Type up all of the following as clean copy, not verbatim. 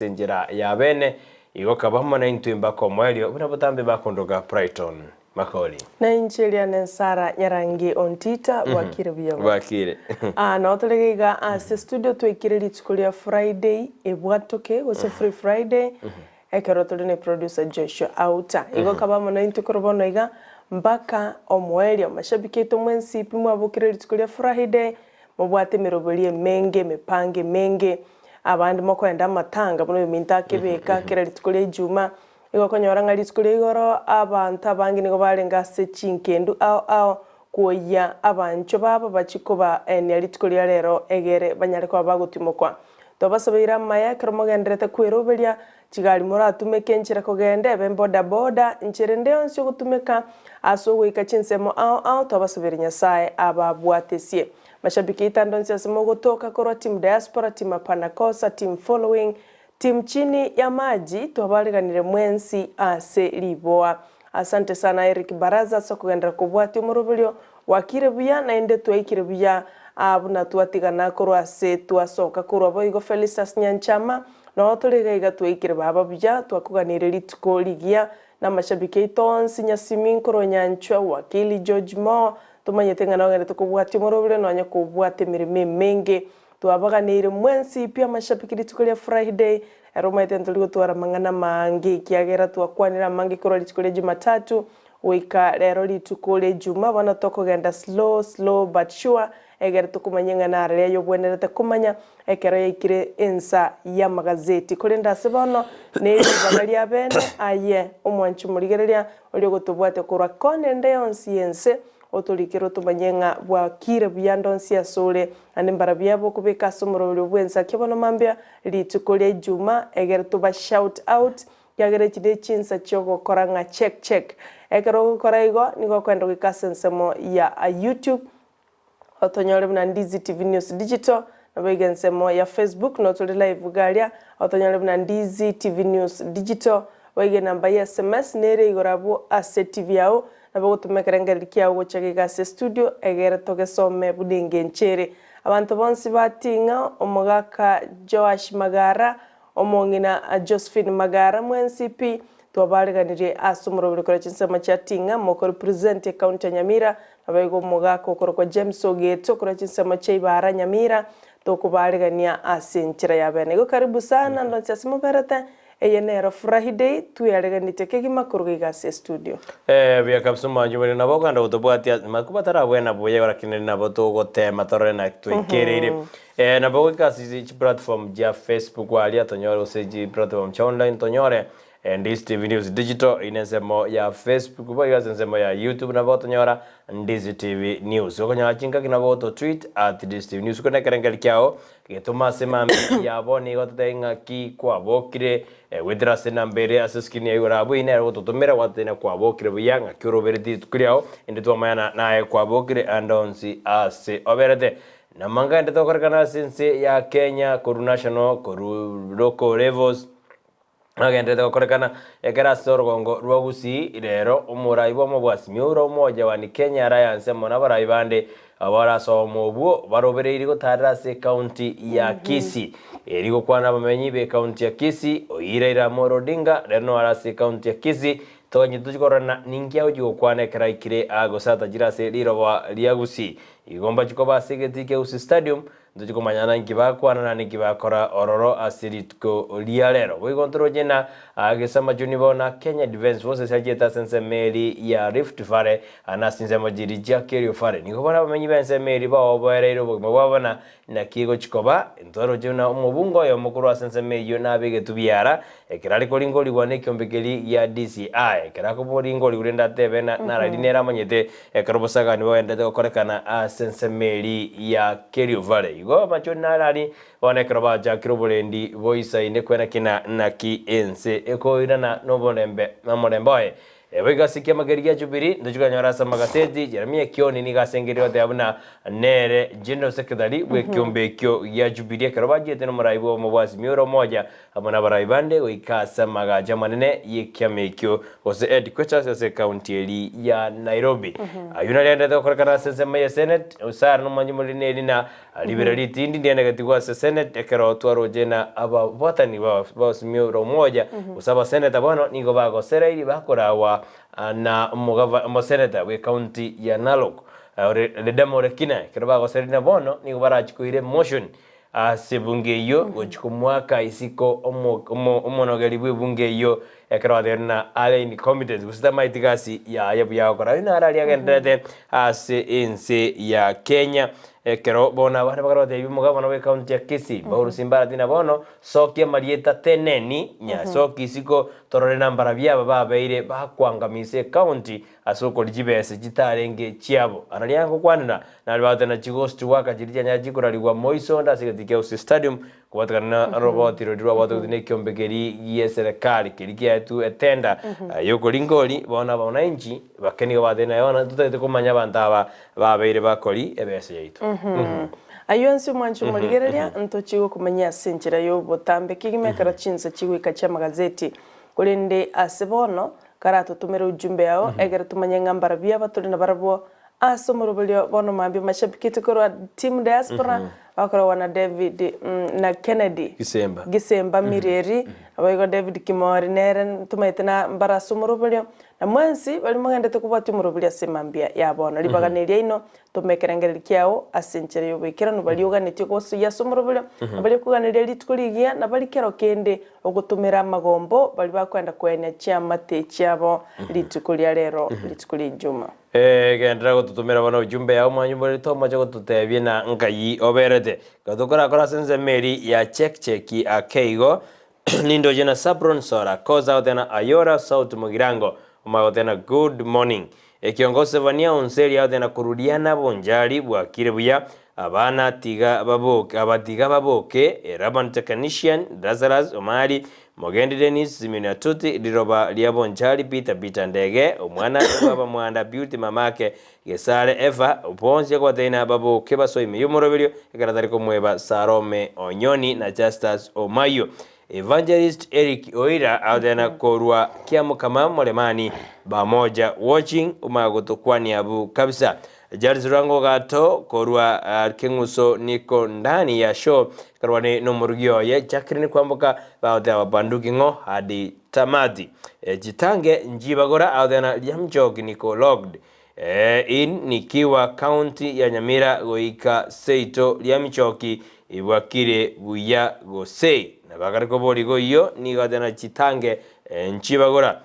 Enchera ya bene igo kaba amo naintwe mpaka omoerio, buna botambe bakondoka Brighton Makori. Na inche riane Sarah Nyarangi Ontita, bwakire buya bo. Bwakire. Ah, nao tore iga ase studio twaikire rituko ria Friday ebwatoke gose Free Friday ekero tore ne producer Joshua Auta. Igo kaba amo naintwe korwa bono iga mpaka omoerio. Mashabiki aito mwensi pi mwabokire rituko ria Friday mobwate emeroberio emenge emepango emenge. Abande mokoenda amatanga buna oyominto akebeka kera rituko ria Ijuma, nigo okonyora ng'a rituko ria igoro abanto abange nigo barenge ase chinkendu ao ao kwoyia abanchwa babo bachie kobaenia rituko ria rero egere banyare koba bagotimokwa. Twabasabeire amaya ekero mogendererete kweroberia chigari moratumeke enchera kogenda ebe boda boda nchera ende yonsi ogotumeka ase ogoika chinsemo ao ao twabasabeire Nyasae ababwatesie. Mashabiki aito onsi ase mogotoka korwa team diaspora, team hapana kosa, team following, team chini ya maji twabareganire mwensi ase riboa. Asante sana Eric Baraza ase okogenderera kobwatia omoroberio gwakire buya naende twaikire buya aa buna twatigana korwa ase twasoka korwa boigo Felistus Nyanchama noo tore iga iga twaikire baba buya twakoganirie rituko rigiya na amashabiki aito onsi Nyasimi nkorwa Nyanchwa Wakili George Mo Tomanyete ng'a nogenderete kobwatia omorobere nonya kobwata emeremo emenge. Twabaganeire mwensi pi amashabiki rituko ria Friday, ere omanyete ntori gotwara amang'ana amange ekiagera twakwanire amange korwa rituko ria Jumatatu goika rero rituko ria Ijumaa bono tokogenda slow slow but sure egere tokomanya ng'a nare aye obwenerete komanya ekero yaikire ensa y'amagazeti. Korende ase bono neribaga ria bene aye omwanchi omorigereria Oria ogotobwatia korwa kona ende yonsi y'ense, otorikere otomanye ng'a bwakire buya ande onsi asore, naende mbarabwo aba okobeka ase omoroberio bw'ense akia bono mambia rituko ria Ijuma, egere toba shout out, ekiagera echi ne chinsa chi'ogokora ng'a check check. Ekero ogokora igo, nigo okoenda goika ase ensemo ya YouTube, Otonyore buna Ndizi TV News Digital, naboigo ensemo ya Facebook notore live iga aria, otonyore buna Ndizi TV News Digital, boigo enamba ya sms nere igoro abwo ase TV yao, nabo ogotoma ekerengererio kiao gocha iga ase estudio egere togesome buna engencho ere. Abanto bonsi ba Ting'a, omogaka Joash Magara, omong'ina Josephine Magara mwensi pi, Twabareganirie ase omoroberi korwa chinsemo chia Ting'a, mokorepresent ecounty ya Nyamira, naboigo omogaka okorokwa James Ogeto korwa chinsemo chia Ibara Nyamira, tokobaregania ase enchera ya bene. Igo karibu sana ndonsi ase moberete, eye nero Furahi Day, tweareganetie kegima korwa iga ase estudio. Eh, buya kabisa omwanchi omonene nabo okogenda gotobwatia makuba tarabwena buya lakini nabo togotema torore naki twaikereire. Eh, nabo goika ase chiplatform chia Facebook aria tonyore gose chiplatform chia online tonyore Ndizi TV News Digital eye nensemo ya Facebook boigo ase ensemo ya YouTube nabo otonyora Ndizi TV News. Okonyora chingaki nabo oto tweet at Ndizi TV News korende ekerengerio kiao getoma ase mambia yabo nigo totebie ng'aki kwabokire goetera ase enamba ere ase screen ya igoro abwo eyio nere ogototomera gwatotebia kwabokire buya ng'aki orobereti rituko riao inde twamanyana naye kwabokire ande onsi ase oberete. Namang'ana ende tokorekana ase ense ya Kenya korwa national korwa local levels. Nagenderete gokorekana ekero ase orogongo rwa Gusii rero omorai bw'omobwasi Miura omoja wa Kenya Alliance amo nabarai bande abare ase obomo obwo barobereirie gotarera ase ekaunti ya Kisii. Erio gokwana abamenyi b'ekaunti ya Kisii oyio Raila Amolo Odinga rero noare ase ekaunti ya Kisii toganyete tochie kororana ninki agochia gokwana ekero aikire aa gose atachire ase riroba ria Gusii. Igo mbachie koba ase egetii kia Gusii Stadium Ntochie komanya ninki bakwana na ninki bakora ororo ase rituko ria rero. Boigo ntoroche na ase amachuni bono Kenya Defence Forces achiete ase ensemo eri ya Rift Valley na ase chinsemo chiria chia Kerio Valley. Nigo bare abamenyi b'ensemo eri baoboereire obogima bwabo na naki egochi koba. Ntoroche buna omobunge oyomo korwa ase ensemo eyio nabegetwe biara ekero are koringorigwa nekiombe keria gia DCI. Ekero akoboringorigwa rende atebe na narari nere amanyete Ekero obosagani bogenderete gokorekana ase ensemo eria ya Kerio Valley, igo amachoni nare aria bono ekero bachakire oborendi boisaine kwenakina naki ense ekoirana noborembe nomorembe oye. Boigo ase ekiama keria gia Jubilee ntochia konyora ase amagaseti, Jeremiah Kioni nigo asengereire goteba buna nere General Secretary bw'ekiombe ekio gia Jubilee ekero bachiete nomorai bw'obomo bwa Azimio la Umoja amo nabarai bande goika ase amagacho amanene y'ekiama ekio gose headquarters ase ecounty eri ya Nairobi. Ayio nario agenderete gokorekana ase ensemo ya Senate, Osara nomwanchi moriri neri na ribera ritindi ndianegetigwe ase Senate ekero twaroche na ababwatani ba Azimio la Umoja gose abaseneta bono nigo bagosereiri bakorawa na omogava omoseneta bw'ecounty ya Narok ore Ledama Olekina ekero bagosereiri na bono nigo barachie koira emotion Ase ebunge eyio gochia komoaka isiko omonogeri bw'ebunge eyio ekero atebirie ng'a are incompetent gose tamaeti gasi yaye buya agokora. Ayio naro aria agendererete ase ense ya Kenya ekero bono abande bakare gotebia omogabana bwe county ya Kisii Paul Simbarati na bono sokia amarieta teneni nyasoki isiko torore nambarabio aba babeire bakoangamisa ecounty Ase okoria chibesa chitarenge chiabo. Araria ngokwanera, naria bagoteba na chighost worker chiria chianyare chikorarigwa moiso onde ase egetii kia Gusii Stadium kobwatekana na oroboti roria rwabwate gotwa nekiombe keria gieserekari keria kiaetwe etender yokoringa oria bono abanainchi bake nigo batebire naye bono totagete komanya abanto aba babeire bakori ebesa yaito. Ayio onsi omwanche omorigereria, ntochie gokomanyia ase enchera y'obotambe kegima ekero chinsa chigoika chi'amagazeti. Korende ase bono, Karatotomere ujumbe yao, egere tomanye ng'a mbarabwo abatore nabarabwo ase omoroberio bono mambia mashabiki korwa team diaspora bakoragwa na David na Kennedy Gisemba. Gisemba Mireri naboigo David Kimori nere ntomaete na mbare ase omoroberio na mwensi baria mogendete kobwatia omoroberio ase mambia ya bono ribaga neriaino Toma ekerengererio kiao ase enchera y'oboikeranu baria oganetie gosoyia ase omoroberio, na baria okoganeria rituko rigiya, na baria kero kende ogotomera amagombo, baria bakoenda koenia chiamate chiabo rituko ria rero, rituko ria Ijuma. Genderera gototomera bono ujumbe yao mwanyumba oria tomoche gototebia na nkai oberete. Igo tokorakore ase ensemo eri ya check check ake igo nindoche na Sabron Sora Koza gotena Ayora South Mugirango omanye gotena good morning. Ekiongo Sefania Onseri agotena Korudiana Bonchari bwakire buya abana tiga baboke aba tiga baboke Laban Technician Lazarus Omari Mogendi Dennis Simeon Atuti Riroba ria Bonchari Peter Peter Ndege Omwana bwaba Mwanda Beauty Mamake Gesare Eva bonsi agobatebia baboke basoe ime y'omoroberio ekero atari komoeba Salome Onyoni na Justus Omayio Evangelist Eric Oira agotebana korwa Kiamokama Molemani Bamoja watching omanye gotokwania abwo kabisa. Charles Rwango Gato korwa Keng'uso niko ndani ya show ekarwane nomorugi oye Jacqueline Kwamboka bagoteba banduki ng'o hadi tamati. Chitange nchibagora agotebana Liamchoki niko locked in nikiwa county ya Nyamira goika seito Liamchoki ibwakire buya gose nabagare kobori goiyo nigo agotebana chitange nchibagora.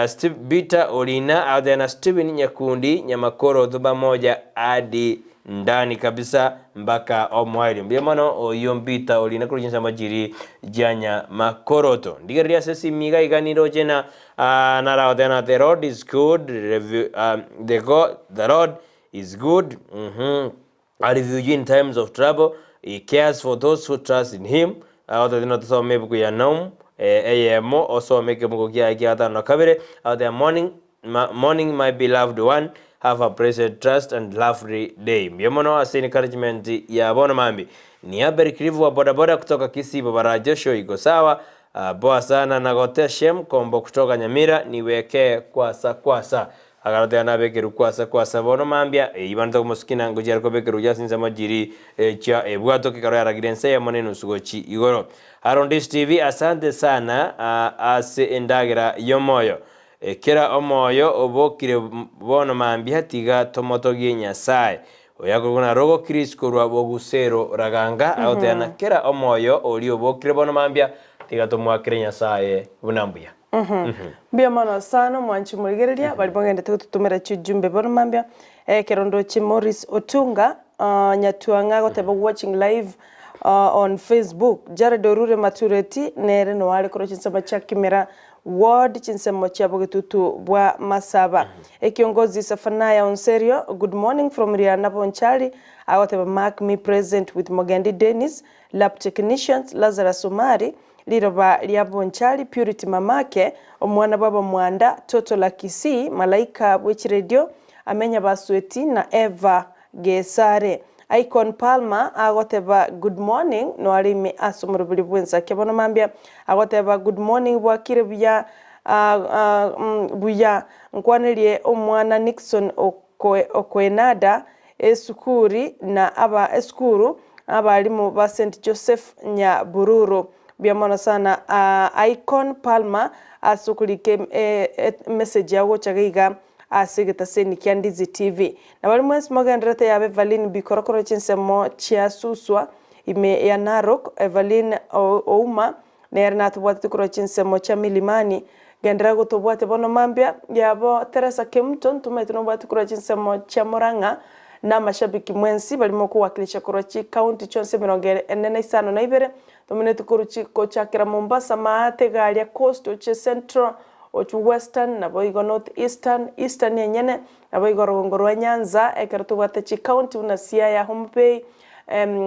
Steve Bita Orina agoteba na Steven Nyakundi Nyamakoro Thumba moja adi ndani kabisa mpaka omoerio. Mbuya mono oyio Bita Orina korwa chinsemo chiri chia Nyamakoroto. Ndigereria ase esimi iga iga niroche na naro agoteba na the Lord is good, the God, the Lord is good, A refuge in times of trouble, he cares for those who trust in him. Agotebia ng'a tosome ebuku ya Naum eyemo, osome ekemogo kiaye kia gatano na kabere, agotebia morning, morning my beloved one, have a blessed trust and lovely day. Mbuya mono ase encouragement ya bono mambi. Ni Abel Kirivu wa bodaboda kutoka Kisii Babara Joshua iko sawa. Poa sana nagotea Shem Kombo kutoka Nyamira niwekee kwasa kwasa. Agaroteana nabekerwe kwasa kwasa bono mambia, eyio bande tokomosukina ngochia are kobekerwa gochia ase ensemo chiri chia ebwato kekero yaragire ense eyemo na enusu gochia igoro. Harondis TV asante sana ase endagera y'omoyo. Kera omoyo obokire bono mambia tiga tomotogie Nyasae. Oyo akorokwa na Rogo Chris korwa Bogusero Raganga agoteana kera omoyo oria obokire bono mambia tiga tomoakere Nyasae buna mbuya. Mbuya mono sana omwanchi omorigereria baria mogendete gototomera chijumbe bono mambia ekero ndoche Maurice Otunga Nyatuang'a agoteba watching live on Facebook Jared Orure Matureti nere noare korwa chinsemo chia Kimera Ward chinsemo chia bogetutu bwa Masaba Ekiongozi Zephaniah Onserio good morning from Riana Bonchari agoteba mark me present with Mogendi Dennis lab technicians Lazarus Omari. riroba ria Bonchari, Purity Mamake, omwana bw'abamwanda, Toto la Kisii, Malaika bwe chiredio, Amenya Basweti na Eva Gesare. Icon Palmer agoteba good morning noare ime ase omoroberi bw'ensake bono mambia agoteba good morning bwakire buya buya nkwanerie omwana Nixon Okoenada esukuri na aba esukuru abalimu ba St Joseph Nyabururu buya mono sana Icon Palmer ase okorika emessage yao gocha iga Ase egetaseni kia Ndizi TV. Na baria mwensi mogendererete yaba Evaline Bikoro korwa chinsemo chia Suswa ime ya Narok, Evaline Ouma nere natobwatete korwa chinsemo chia Milimani. Genderera gotobwatia bono mambia yabo Teresa Kemuto ntomaete nobwate korwa chinsemo chia Murang'a na amashabiki mwensi baria mokowakilisha korwa chicounty chionsi emerongo ene na isano na ibere tomineti korwa gochakera Mombasa maate garia Coast ochie Central Ochwe Western, naboigo North Eastern, Eastern enyene, naboigo rogongo rwa Nyanza, ekero tobwate chicounty buna Siaya, Homa Bay,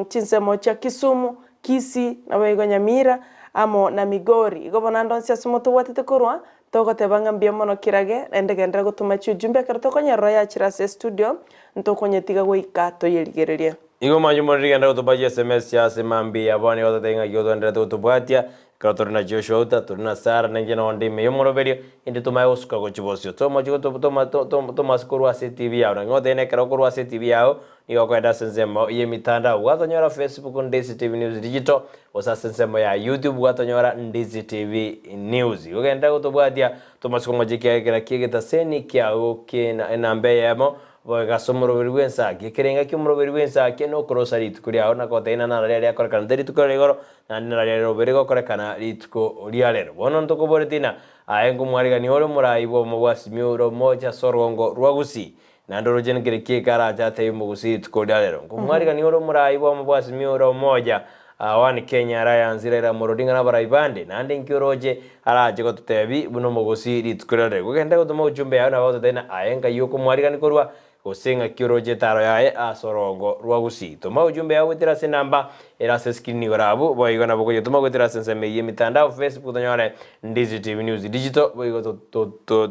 chinsemo chia Kisumu, Kisii, naboigo Nyamira, amo na Migori. Igo bono ande onsi ase motobwatete korwa, togoteba ng'a mbuya mono kirage, naende genderera gotoma chiujumbe ekero tokonyerora yachire ase estudio, ntokonyetiga goika toyerigererie. Igo mwanche more rigenda gotopa chiSMS chia ase mambia bono nigo totebe ng'aki otoenderete gotobwatia Ekero tore na Joshua Uta, tore na Sara, na inche nonde ime y'omoroberio, intwe tomae gosuka gochia bosio. Tomochie goto toma to to tomase korwa ase etibi yao. Naki ngotebia ekero okorwa ase etibi yao, nigo okoenda ase ensemo y'emitandao. Gwatonyora Facebook Ndisi TV News Digital, gose ase ensemo ya YouTube gwatonyora Ndisi TV News. Igo genderera gotobwatia, tomase komochia ekiagera ki'egetaseni kiao kena enamba eyemo, Boigo ase omoroberi bw'ensaki, ekerenga ki'omoroberi bw'ensaki nokorosa rituko riao, na gotebia ng'a nararia riakorekana te rituko riria igoro, Naende nararia riroba rigokorekana rituko ria rero. Bono ntokoboreti ng'a aye nkomwarigania ore omorai bw'obomo bwa Simiyu ore omoche ase orogongo rwa Gusii, naende oroche nkere ki eke arache atebie omogusii rituko ria rero. Nkomwarigania ore omorai bw'obomo bwa Simiyu ore omoja One Kenya Alliance Raila Amolo Odinga na abarai bande, naende nki oroche arache gototebi buna omogusii rituko ria rero. Gogenda gotoma ujumbe yao nabo agototebia ng'a aye nkai okomwarigania korwa Gose ng'aki oroche etaaro yaye ase orogongo rwa Gusii. Toma ujumbe yao goetera ase enamba ere ase escreen igoro abwo, boigo nabo okoyetoma goetera ase ensemo eyio y'emitandao, Facebook tonyore Ndizi TV News Digital, boigo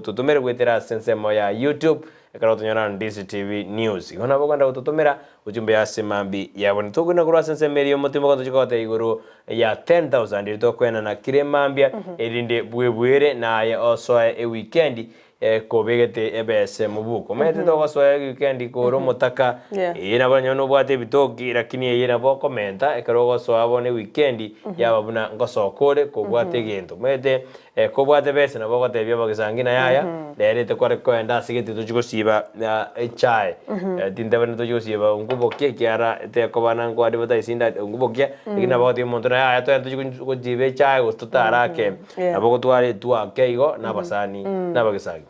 totomere goetera ase ensemo ya YouTube ekero otonyora Ndizi TV News. Igo nabo okogenda gototomera ujumbe ase mambi yabo. Nitokoina korwa ase ensemo eria y'omotimoko tochie kogotebia igoro ya 10,000 eria tokoenana kera emambia erinde bwebwere naye osoe ewikendi Ekobegete ebese mobuko. Omanyete togosoa ewikendi kore omotaka, Yeah. eye nabo onye nobwate ebitoki lakini eye nabo okomenta ekero ogosoa bono ewikendi yaba buna ngosoka ore kobwate egento. Omanyete kobwate ebese nabo ogotebia abagesangi ng'a yaya rero etokore koenda ase gete tochie gosiba echae. Tinteba tochie gosiba nkobokia ekiara tekoba na nko advertise inde nkobokia, lakini nabo ogotebia omonto ng'a yaya togende tochie gosiba echae gose totare ake. Yeah. Nabo ogotwara etua ake igo na abasani na abagesangi.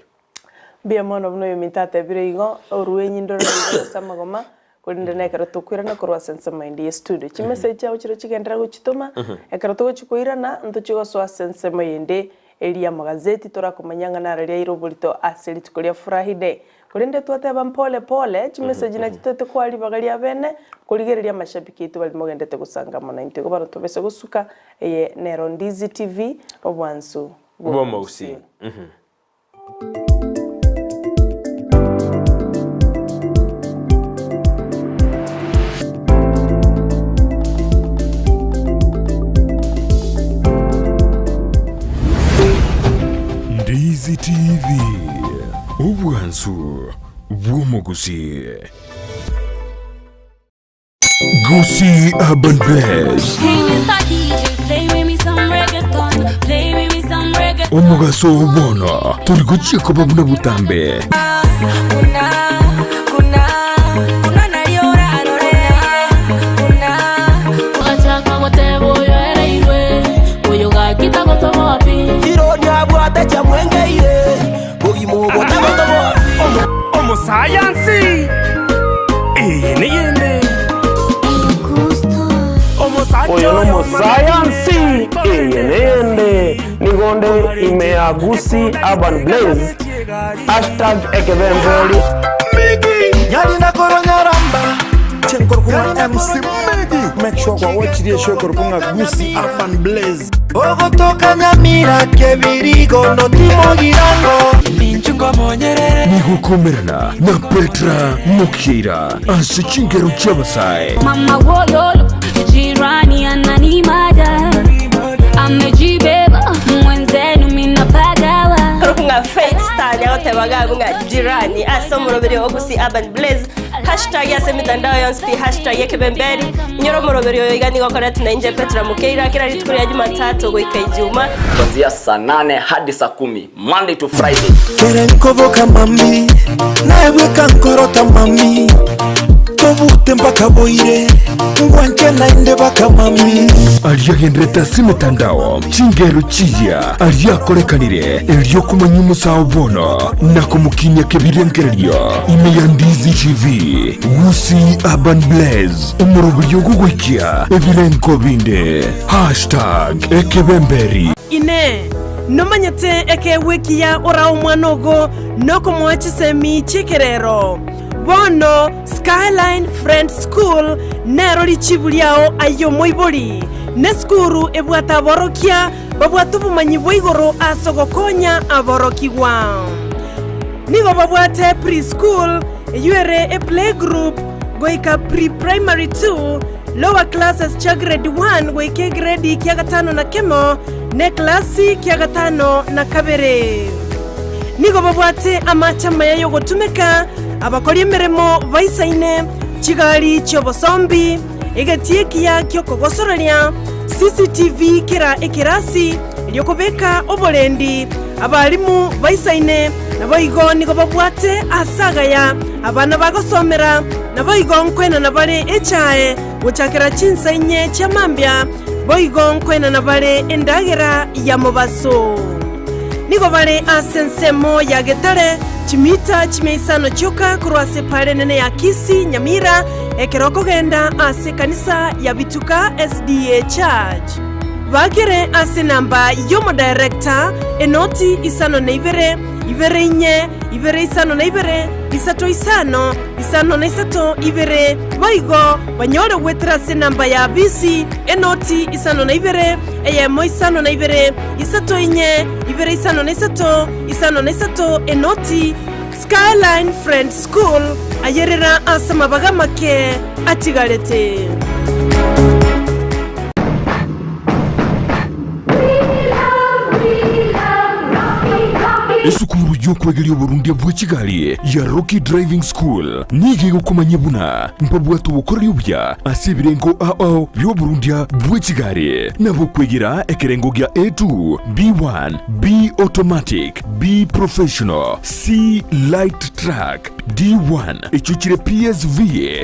Mbuya mono buna oyominto atebire igo, orwenyi ndore igo ase amagoma, korende na ekero tokoirana korwa ase ensemo ende ye studio. Chimessage chiago chiria chigenderera gochitoma, ekero togochi koirana, ntochie gosoa ase ensemo eyende eria y'amagazeti torakomanya ng'a naro riaire oborito ase rituko ria Friday. Korende twateba mpole pole, chimessage nachio toete koa ribaga ria bene, korigereria amashabiki aito baria mogendete gosanga amo naintwe. Igo bono tobese gosuka, eye nero Ndizi TV, obwansu Bw'omogusii. Ndizi TV. Obwansu bw'omogusii. Gusii Urban Blaze. Hey, Mr. DJ, play with me some reggaeton. Play with me some reggaeton. Omogaso oo bono tori gochia koba buna botambe. Ogachaka goteba oyo ereirwe, oyo gaki tagotoboa pi. Kirori abwate chiamwengeire, bogima obo tagotoboa pi. Omosayansi, eye neyende. Oyo nomosayansi, eye neyende. Nigo nde ime ya Gusii Urban Blaze, hashtag ekebembori. Nyarina korwa Nyaramba. Inche nkorokwa ng'a MC Medi. Make sure kwawachirie eshow ekorokwa ng'a Gusii Urban Blaze. Ogotoka Nyamira kebirigo notimogirango. Nigokomerana na Petra Mokeira ase chingero chi'abasae. Mama wololo jirani ananimada amejibeba mwenzenu minapagawa Ng'a Faith Star niagoteba iga abwo ng'a jirani ase omoroberi o Gusii Urban Blaze Hashtag ase emitandao yonsi pi hashtag ekebemberi. Inyora omoroberi oyo iga nigo okoretwa na inche Petra Mukeira kera rituko ria Jumatatu goika Ijuma. Kuanzia saa nane hadi saa kumi Monday to Friday. Kere nkoboka mami, naye bweka nkorota mami, tobute mpaka boire, ngwanche naende baka mami. Aria agenderete ase emetandao, chingero chiya aria akorekanire, erio komanya omosao bono na komokinia kebirengererio ime ya Ndizi TV, Gusii Urban Blaze, omoroberio ogogoikia ebirengo binde. Hashtag Ekebemberi. Inee! Nomanyete ekeegwa ekiya orae omwana ogo nokomoa chisemi chi'ekerero? Bono Skyline Friends School nero richibu riao aye omoibori. Nesukuru ebwate aborokia babwate obomanyi bwa igoro ase ogokonya aborokigwa. Nigo babwate pre-school, eyio ere eplaygroup goika pre-primary 2, lower classes chia grade 1 goika egredi kia gatano na kemo, na eklasi kia gatano na kabere. Nigo babwate amache amaya y'ogotumeka, abakori emeremo baisaine, chigari chi'obosombi, egetii ekiya gi'okogosoreria, CCTV kera ekerasi, erio kobeka oborendi, abalimu baisaine, naboigo nigo babwate aase agaya abana bagosomera, naboigo nkoenana bare echae gochakera chinsa inye chia mambia, boigo nkoenana bare endagera ya mobaso. Nigo bare ase ensemo ya Getare, chimita chimia isano chioka korwa ase epaara enene ya Kisii, Nyamira, ekero okogenda ase ekanisa ya Bituka SDA Church. Bakere ase enamba y'omodirector, enoti 52, 2 4, 2 52, 3 5, 5 na 3 2, boigo banyore goetera ase enamba ya bisi, enoti 52, 1 52, 3 4, 2 53, 53 enoti, Skyline Friends School, ayerera ase amabaga amake atigarete. Esukuru y'okwegeria oborundia bwe chigari ya Rocky Driving School nigo egokomanyia buna mbabwate obokoreri obuya ase ebirengo ao ao bi'oborundia bwe chigari, nabo okwegera ekerengo gia A2, B1, B Automatic, B Professional, C Light Truck, D1 echio chire PSV,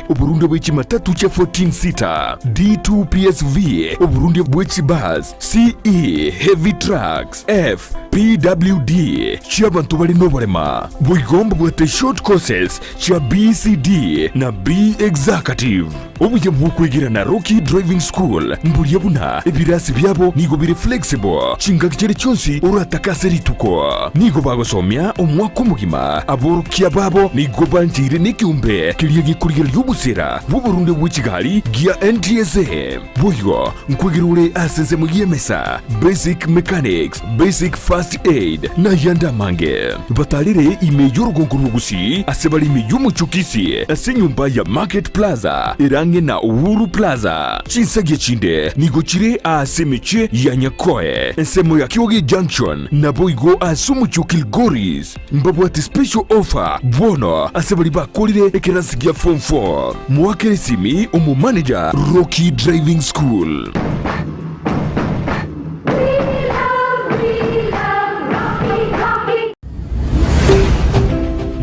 oborundia bwe chimatatu chia 14 seater, D2 PSV, oborundia bwe chibus, CE Heavy Trucks, F PWD chi'abanto bare noborema. Boigo mbabwate short courses chia BCD na B Executive. Obuya bw'okwegera na Rocky Driving School mboria buna ebirasi biabo nigo bire flexible chingaki chiria chionsi oratake ase rituko. Nigo bagosomia omwaka omogima, aborokia babo nigo bancheire nekeombe keria gekorigereria obosera bw'oborunde bwe chigari gia NTSA. Boigo nkwegera ore ase ensemo y'emesa, basic mechanics, basic first aid, na ayande amange. Batarere ime y'orogongo rw'Ogusii ase bare ime y'omochie o Kisii ase enyomba ya Market Plaza ere ang'e na Uhuru Plaza. Chinsagia chinde nigo chire aase emechie ya Nyakoe, ensemo ya Kioge Junction, naboigo ase omochie o Kilgoris. Mbabwate special offer bono ase baria bakorire ekerasi gia form 4. Moakere esimi omomanager Rocky Driving School.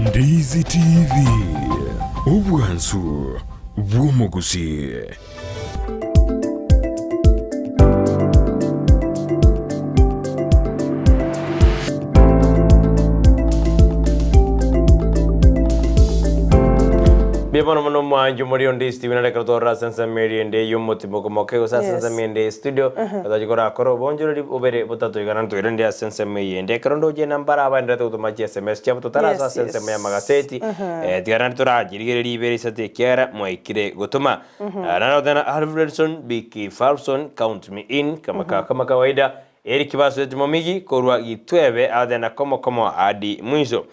Ndizi TV, obwansu bw'omogusii. Mbuya mono mono omwancho mori onde Stephen are ekero twarora ase ensemo eria ende y'omotimoke moke gose ase ensemo ende ye studio totachi korakora obonchoreri bobere botatoigana ntoirende ase ensemo eye ende. Ekero ndoche enamba are abaenderete gotoma chi sms chiabo totarasoa ase ensemo y'amagaseti tiga naende torachirigereria ibere isato ekiagera mwaikire gotoma. Naro tena Alfredson Biki Falson count me in kama kama kawaida Eric Basweti Momigi korwa Gitwebe athena komo komo hadi mwisho.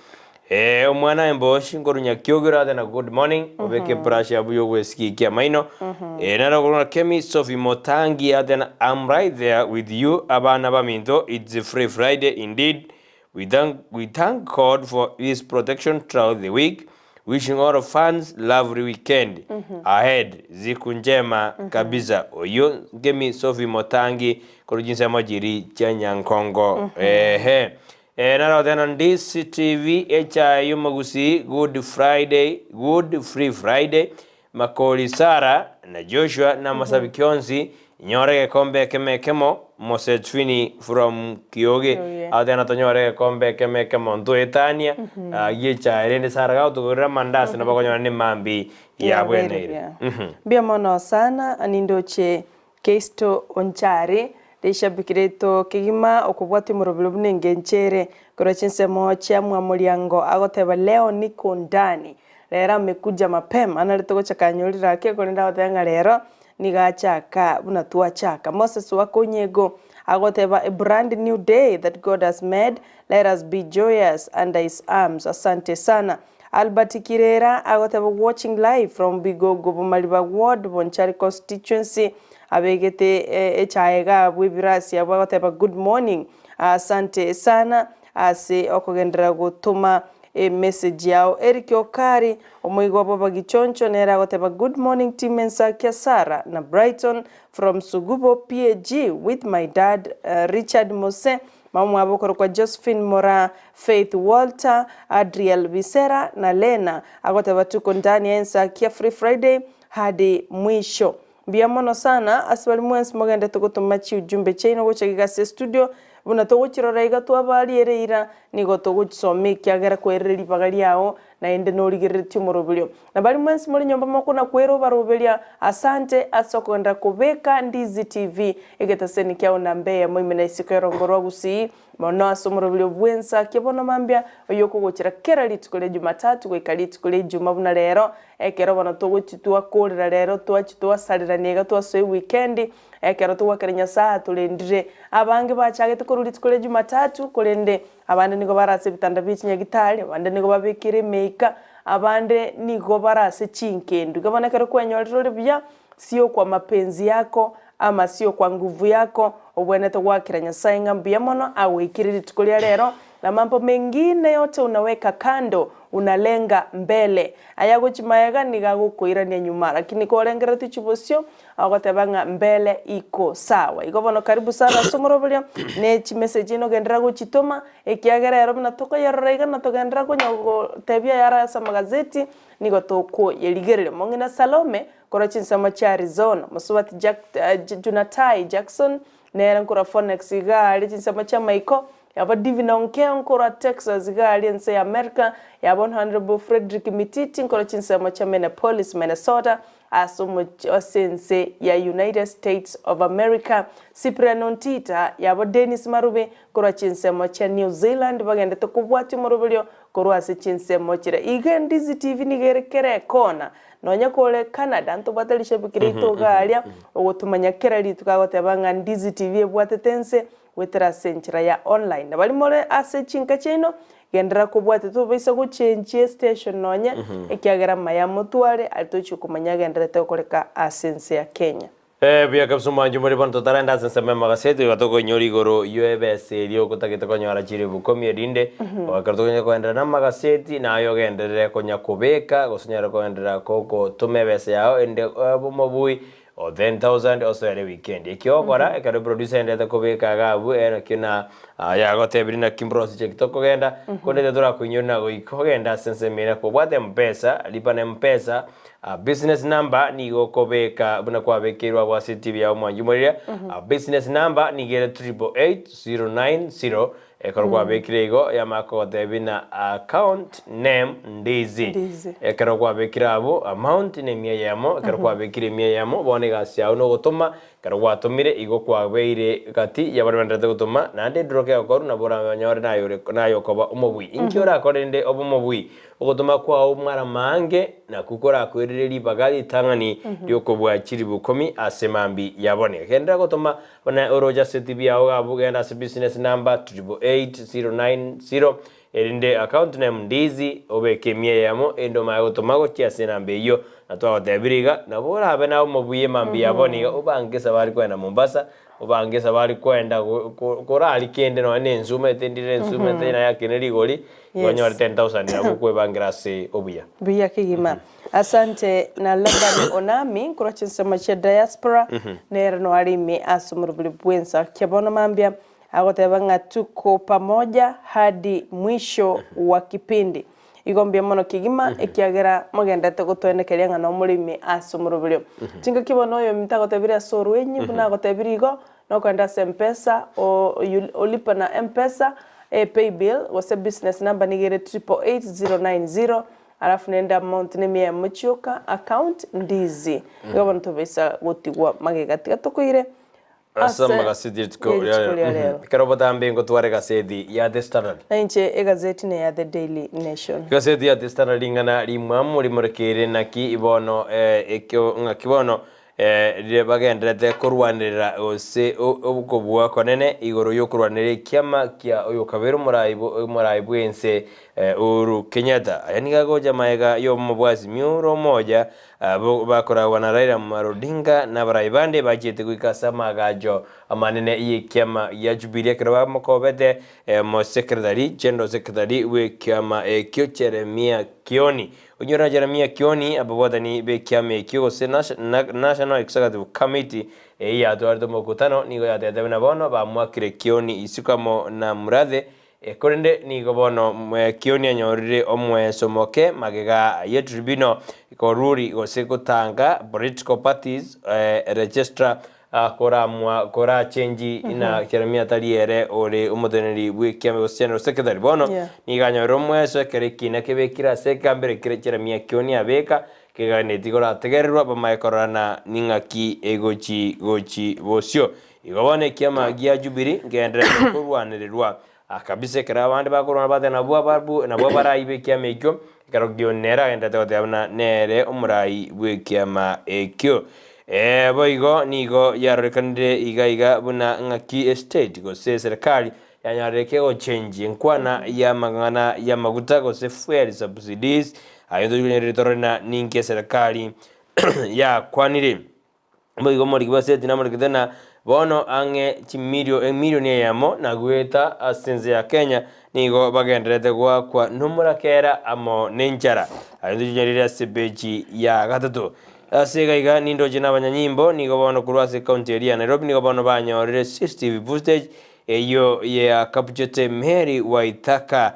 Ee omwana emboshi nkorwa Nyakiogero athena good morning obeke brush yabu yogwesigikia amaino. Ee naro okorwa Kemi Sophie Motangi athena I'm right there with you abana baminto it's free Friday indeed we thank, we thank God for his protection throughout the week Wishing all fans lovely weekend ahead Ziku njema kabisa oyio Ngemi Sophie Motangi korwa chinsemo chiri chia Nyankongo ehe Eh naro tena Ndisi TV echae yomogusii good Friday good free Friday Makori Sarah na Joshua na amasabiki onsi, nyora egekombe ekemo ekemo, Mosechwini from Kioge, Kioge. agotebi tonyore egekombe ekemo ekemo ntoetania, ah, gi'echae rende Sarah gagotogorera amandasi nabo okonyora nemambi yabweneire. Yabweneire. Mbuya mono sana nindoche Keisto Onchari, rishabiki riaito kegima okobwatia omorobio buna engencho ere korwa chinsemo chia Mwamoriango agoteba leo niko ndani, rero amekuja mapema nari togochaka anyorire ake korende agoteba ng'a rero nigo achaka buna twachaka. Moses Wakonyego agoteba a brand new day that God has made, let us be joyous under his arms, asante sana. Albert Kirera agoteba watching live from Bigogo Bomariba ward Bonchari constituency abegete echae iga abwo ebirasi abwo agoteba good morning asante sana ase okogenderera gotoma emessage yao. Eric Okari omoigwa bwa Bagichoncho nere agoteba good morning team Ensakia Sarah na Brighton from Sugubo PAG with my dad Richard Mose Mamwabo okorokwa Josephine Moraa, Faith Walter, Adriel Bisera na Lena agoteba tuko ndani ya ensakia Free Friday hadi mwisho. Mbuya mono sana ase baria mwensi mogendete gotoma chiujumbe chiaino gocha iga ase estudio buna togochirora iga twabaria eira nigo togochisoma ekiagera kwerire ribaga riao naende norigereretie omoroberio. Na baria mwensi more nyomba mokona kwerobaroberia, asante ase okogenderera kobeka Ndizi TV egetaseni kiao namba eyemo ime na isiko y'orongo rwa Gusii, mono ase omoroberio bw'ensa kia bono mambia, oyio okogochera kera rituko ria Jumatatu goika rituko ria Ijuma buna rero, ekero bono togochi twakorera rero twachi twasarerania iga twasoa ewikendi, ekero togwakera Nyasaye atorendire. Abange bachagete korwa rituko ria Jumatatu, korende Abande nigo bare ase ebitanda bie chinyagitari, abande nigo babekire emeika, abande nigo bare ase chinkendu. Iga bono ekero kwenyorire ore buya, sio kwa mapenzi yako ama sio kwa nguvu yako, obwenerete goakera Nyasaye ng'a mbuya mono agoikire rituko ria rero, na mambo mengine yote unaweka kando, unalenga mbele. Aya gochia magega nigo agokoirania nyuma, lakini korengereretie chibosio, Agoteba ng'a mbele iko sawa. Igo bono karibu sana ase omoroberio, ne chimessage inogenderera gochitoma, ekiagera ero buna tokoyerora iga na togenderera konya gotebia ayare ase amagazeti, nigo tokoyerigereria. Mong'ina Salome, korwa chinsemo chia Arizona, mosubati Jack Junatai Jackson, nere nkorwa Phoenix iga aria chinsemo chia Maiko, Yabo Divina Onkeo nkorwa Texas iga aria ense ya America, yabo Honourable Fredrick Mititi nkorwa chinsemo chia Minneapolis, Minnesota, ase omochie ase ense ya United States of America, Cyprian Ontita, yabo Dennis Marube korwa chinsemo chia New Zealand bagendete kobwatia omoroberio korwa ase chinsemo chiria. Iga Ndizi TV nigo ere kera ekona, nonya kore Canada ntobwate rishabiki riaito iga aria ogotomanya kera rituko agoteba ng'a Ndizi TV ebwatete ense Goetera ase enchera ya online. Na baria more ase chinka chiaino, genderera kobwatia tobaisa gochenchia estation nonye, ekiagera amaya motware aria tochia komanya agendererete gokoreka ase ense ya Kenya. Eh, buya kabisa omwancho more bono totarenda ase ensemo y'amagaseti iga tokonyora igoro y'ebesa eria okotagete konyora chiribu ikomi erinde ekero tokonya koenderera na amagaseti naye ogenderere konya kobeka gose onyare koenderera kogotoma ebesa yao erinde obe omobui O 10,000 osoere weekend. Eki ogokora, ekero producer aendete kobeka iga abwo, ere nakio na Yagotebire naki mbrose cheki tokogenda, korende torakoinyore na goika ogende ase ensemo ere kobwate mpesa, lipa na mpesa, business number nigo okobeka buna kwabekeirwe abwo ase etibi yao mwanchi omorire, business number nigo ere 888090, ekero kwabekire igo yamanya kogotebia na account name ndizi. Ndizi. Ekero kwabekire abwo amount ne emia eyemo, ekero kwabekire emia eyemo bono egasi yao nogotoma Ekero gwatomire, igo kwabeire gati y'abaria baendererete gotoma, naende enduro kegokorwa nabo oranyore naye ore naye okoba omobui. Inki orakore rende obe omobui? Ogotoma kwao mara maange nakwo korakwerere ribaga ritang'ani ri'okobua chilifu ikomi ase mambia ya bono. Genderera gotoma buna oroche ase etibi yao iga abwo, genda ase business number 888090 Erinde account name ndizi obeke emia eyemo erinde omanye gotoma gochia ase enamba eyio na twagotebire iga nabo orabe naye omobuya emambia yabo niga obange esabari kwenda Mombasa obange esabari kwenda korari kende nonye na ensu omanyete ndire ensu omanyete naye akene rigori igo onyore 10,000 nabo okwebangera ase obuya. Buya kegima. Asante na Laban Onami korwa chinsemo chia diaspora nere noare ime ase omorobori bwensa kia bono mambia Agoteba ng'a tuko pamoja hadi mwisho wa kipindi. Igo mbuya mono kegima, ekiagera mogenderete gotoenekeria ng'a nomoremi ase omoroberio. Chingaki bono oyominto agotebire ase orwenyi buna agotebirie igo, nokogenda ase Mpesa, olipa na Mpesa, epaybill, gose business number nigo ere 888090, alafu nende amount ne emia eyemo chioka, account ndizi. Igo bono tobaisa gotigwa magega tiga tokoire Ase amagaseti rituko rituko ria rero. Ekero botambe ngotwara egaseti ya The Standard. Na inche egazeti neya The Daily Nation. Egaseti ya The Standard ring'ana rimwamu rimorekeire naki bono ekio ng'aki bono riria bagendererete korwanerera gose okobua okonene igoro y'okorwanerera ekiama kia oyokabere omorai omorai bw'ense Uhuru Kenyatta. Aya nigo agocha magega y'omobwasi Miuro Omoja Abwo bakoragwa na Raila Amolo Odinga na abarai bande bachiete goika ase amaagacho amanene y'ekiama gia Jubilee ekero bamokobete omosekretari, General Secretary, bw'ekiama ekio Jeremiah Kioni. Onyore na Jeremiah Kioni ababwatani b'ekiama ekio gose National Executive Committee eyio yatwarete omokutano nigo yatebete buna bono bamoakire Kioni isiko amo na Murathe Korende nigo bono Kioni anyorire omweso moke magega ye tribunal koruri gose gotanga political parties registrar koramua korachenji na Jeremia tari ere ore omoteneneri bw'ekiama gose general secretary. Bono nigo anyorire omweso ekero ekina kebekire ase ekegambero ekere Jeremia Kioni abeka keganetie korategererwa bamaye kororana ning'aki egochi gochi bosio. Igo bono ekiama gia Jubili ngendererete korwanererwa kabisa ekero abande bakorwana bateba nabwo abarbu nabwo abarai b'ekiama ekio, ekero Gideoni nere agendererete goteba buna nere omorai bw'ekiama ekio. Ee, boigo nigo yarorekanire iga iga buna ng'aki estate gose eserekari yanyarire kegochenji enkwana y'amang'ana y'amaguta gose fuel subsidies, ayio ntochi torore na ninki eserekari yakwanire. Boigo omoriki bw'eseti namorekete na bono ang'e chimilio emilioni eyemo na goeta ase ense ya Kenya nigo bagendererete goakwa nomorakera amo nenchara. Aye ntochinyarire ase epeji ya gatato. Ase iga iga nindoche na abanyanyimbo nigo bono korwa ase ekaunti eria ya Nairobi nigo bono banyorire CCTV footage eyio ya capturete Mary Waithaka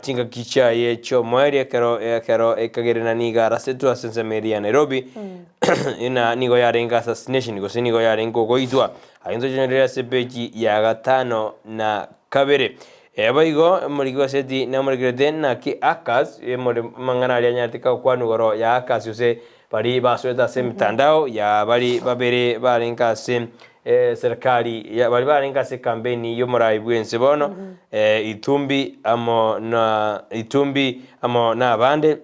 chingaki chiaye chi'omoerio ekero ekero ekagerena nigo arasetwe ase ensemo eria ya Nairobi na nigo yarenge assassination gose nigo yarenge ogoitwa. Aye ntochonyorere ase epeji ya gatano na kabere. Boigo omoriki bw'eseti namorekerete naki Akas emore amang'ana aria anyarete gokwanwa igoro ya Akas gose baria basoete ase emitandao ya baria babere barenge ase Serikali ya baria barenge ase ekampeni y'omorai bw'ense bono, Itumbi amo na Itumbi amo na abande,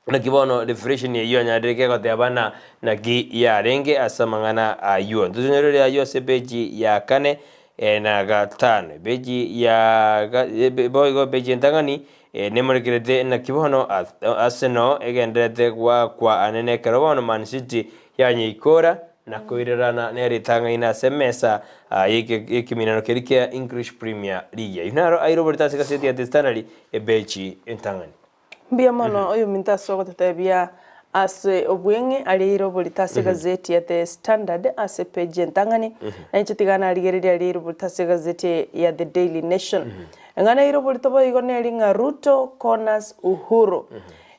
naki bono reflation eyio yanyarire kegoteba na naki yarenge ase amang'ana ayio. Ntosonyorere ayio ase epeji ya kane na gatano, epeji ya boigo epeji entang'ani Nemorekerete naki bono Arsenal egendererete goakwa anene ekero bono Man City yanyeikora na koirerana neritang'aini ase emesa y'ekeminano keria kia English Premier League. Ayio naro airoborete ase egaseti ya The Standard ebechi entang'ani. Mbuya mono oyominto ase ogototebia Ase obweng'e aria oborito ase egazeti ya The Standard ase epeji entang'ani, na inche tiga narigereria aria oborito ase egazeti ya The Daily Nation. Eng'ana eire oborito boigo neri ng'a Ruto corners Uhuru.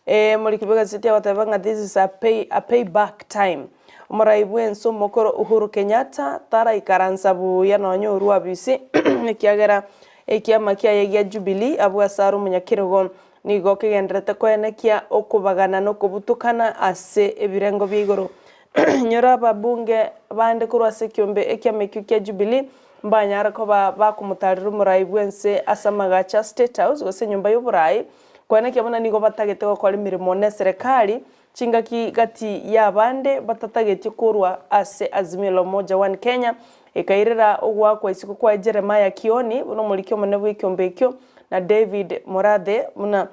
Eh, moriki bw'egazeti agoteba ng'a this is a pay, a pay back time. Omorai bw'ense omokoro Uhuru Kenyatta taraikaransa buya nonya orwa abisi ekiagera ekiama kiaye gia Jubilee abwo ase are omonyakerogo Nigo kegendererete koenekia okobagana na okobutukana ase ebirengo bia igoro. Inyora ababunge bande korwa ase ekiombe ekiama ekio kia Jubilee mbanyare koba bakomotarera omorai bw'ense ase amagacho a State House gose enyomba y'oborai, koenekia buna nigo batagete gokora emeremo neserekari Chingaki gati y'abande batatagetie korwa ase Azimio la Umoja One Kenya ekairera ogoakwa isiko kwaye Jeremiah Kioni buna omoriki omonene bw'ekiombe ekio na David Murathe buna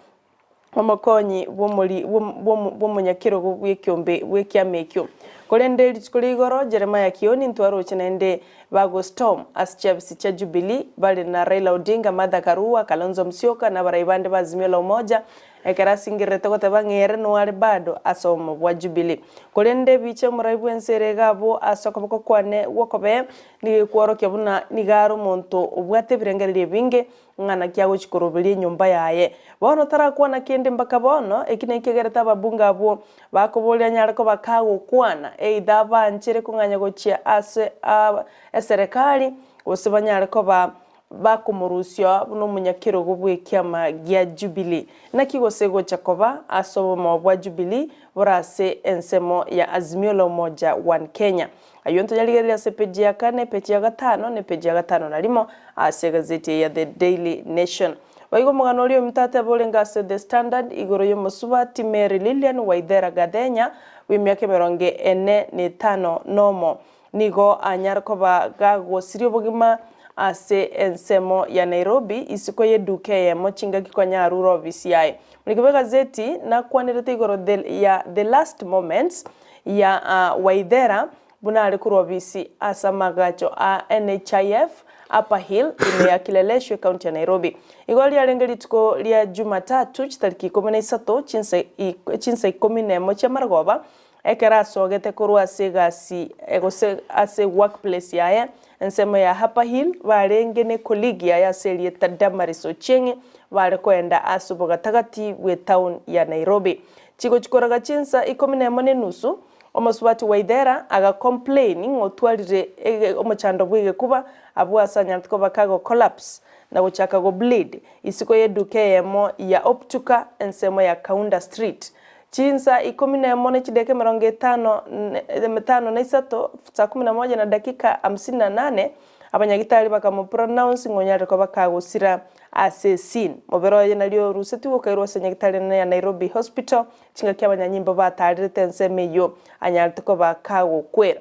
omokonyi bw'omonyakerogo bw'ekiombe bw'ekiama ekio. Korende rituko ria igoro Jeremiah Kioni ntwaroche naende bago storm ase chiafisi chia Jubilee bare na Raila Odinga, Martha Karua, Kalonzo Musyoka na abarai bande ba Azimio la Umoja Ekero asingererete goteba ng'a ere noare bado ase obomo bwa Jubilee. Korende ebicha y'omorai bw'ense ere iga abwo ase okoboko kwane gw'okobee nigo ekworokia buna nigo are omonto obwate ebirengererio ebinge ng'a naki agochia koroberia enyomba yaye. Bono tarakwana kende mpaka bono, eki nakio kegerete ababunge abwo bakoboria anyare koba kagokwana either abanchere kong'anya gochia ase eserekari gose banyare koba Bakomorusia buna omonyakerogo bw'ekiama gia Jubilee. Naki gose gocha koba ase obomo bwa Jubilee bore ase ensemo ya Azimio la Umoja One Kenya. Ayio ntoyarigererie ase epeji ya kane, epeji ya gatano, na epeji ya gatano na rimo ase egazeti eye ya The Daily Nation. Boigo omogano oria ominto ateba orenge ase The Standard igoro y'omosubati Mary Lilian Waithera Gathenya bw'emiaka emerongo ene na etano nomo. Nigo anyare koba gagosiria obogima ase ensemo ya Nairobi isiko y'eduka eyemo chingaki konya arure ofisi yaye. Moriki bw'egazeti nakwanerete igoro the ya the last moments ya Waithera buna are korwa ofisi ase amagacho a NHIF Upper Hill ime ya Kileleshwa ekaunti ya Nairobi. Igo riarenge rituko ria Jumatatu chitariki ikomi na isato chinsa chinsa ikomi nemo chiamaragoba Ekero asogete korwa ase egasi gose ase workplace yaye ensemo ya Upper Hill, barenge ne colleague yaye ase erieta Damaris Ochieng bare koenda ase obogatagati bwe town ya Nairobi. Chigochi koraga chinsa ikomi nemo ne enusu, omosubati Waithera aga complain ng'a otwarire omochando bw'egekuba abwo ase anyarete koba kago collapse na gochaka go bleed isiko y'eduka eyemo ya Optuka ensemo ya Kaunda Street. Chinsa ikomi nemo ne chidakika emerongo etano etano na isato, saa kumi na moja na dakika hamsini na nane, abanyagitari bakamopronounce ng'a onyarire koba kagosira ase esini. Mobere oye nario orusetigwe okairwa ase nyagitari enene ya Nairobi Hospital, chingaki abanyanyimbo batarerete ensemo eyio anyarete koba kagokwera.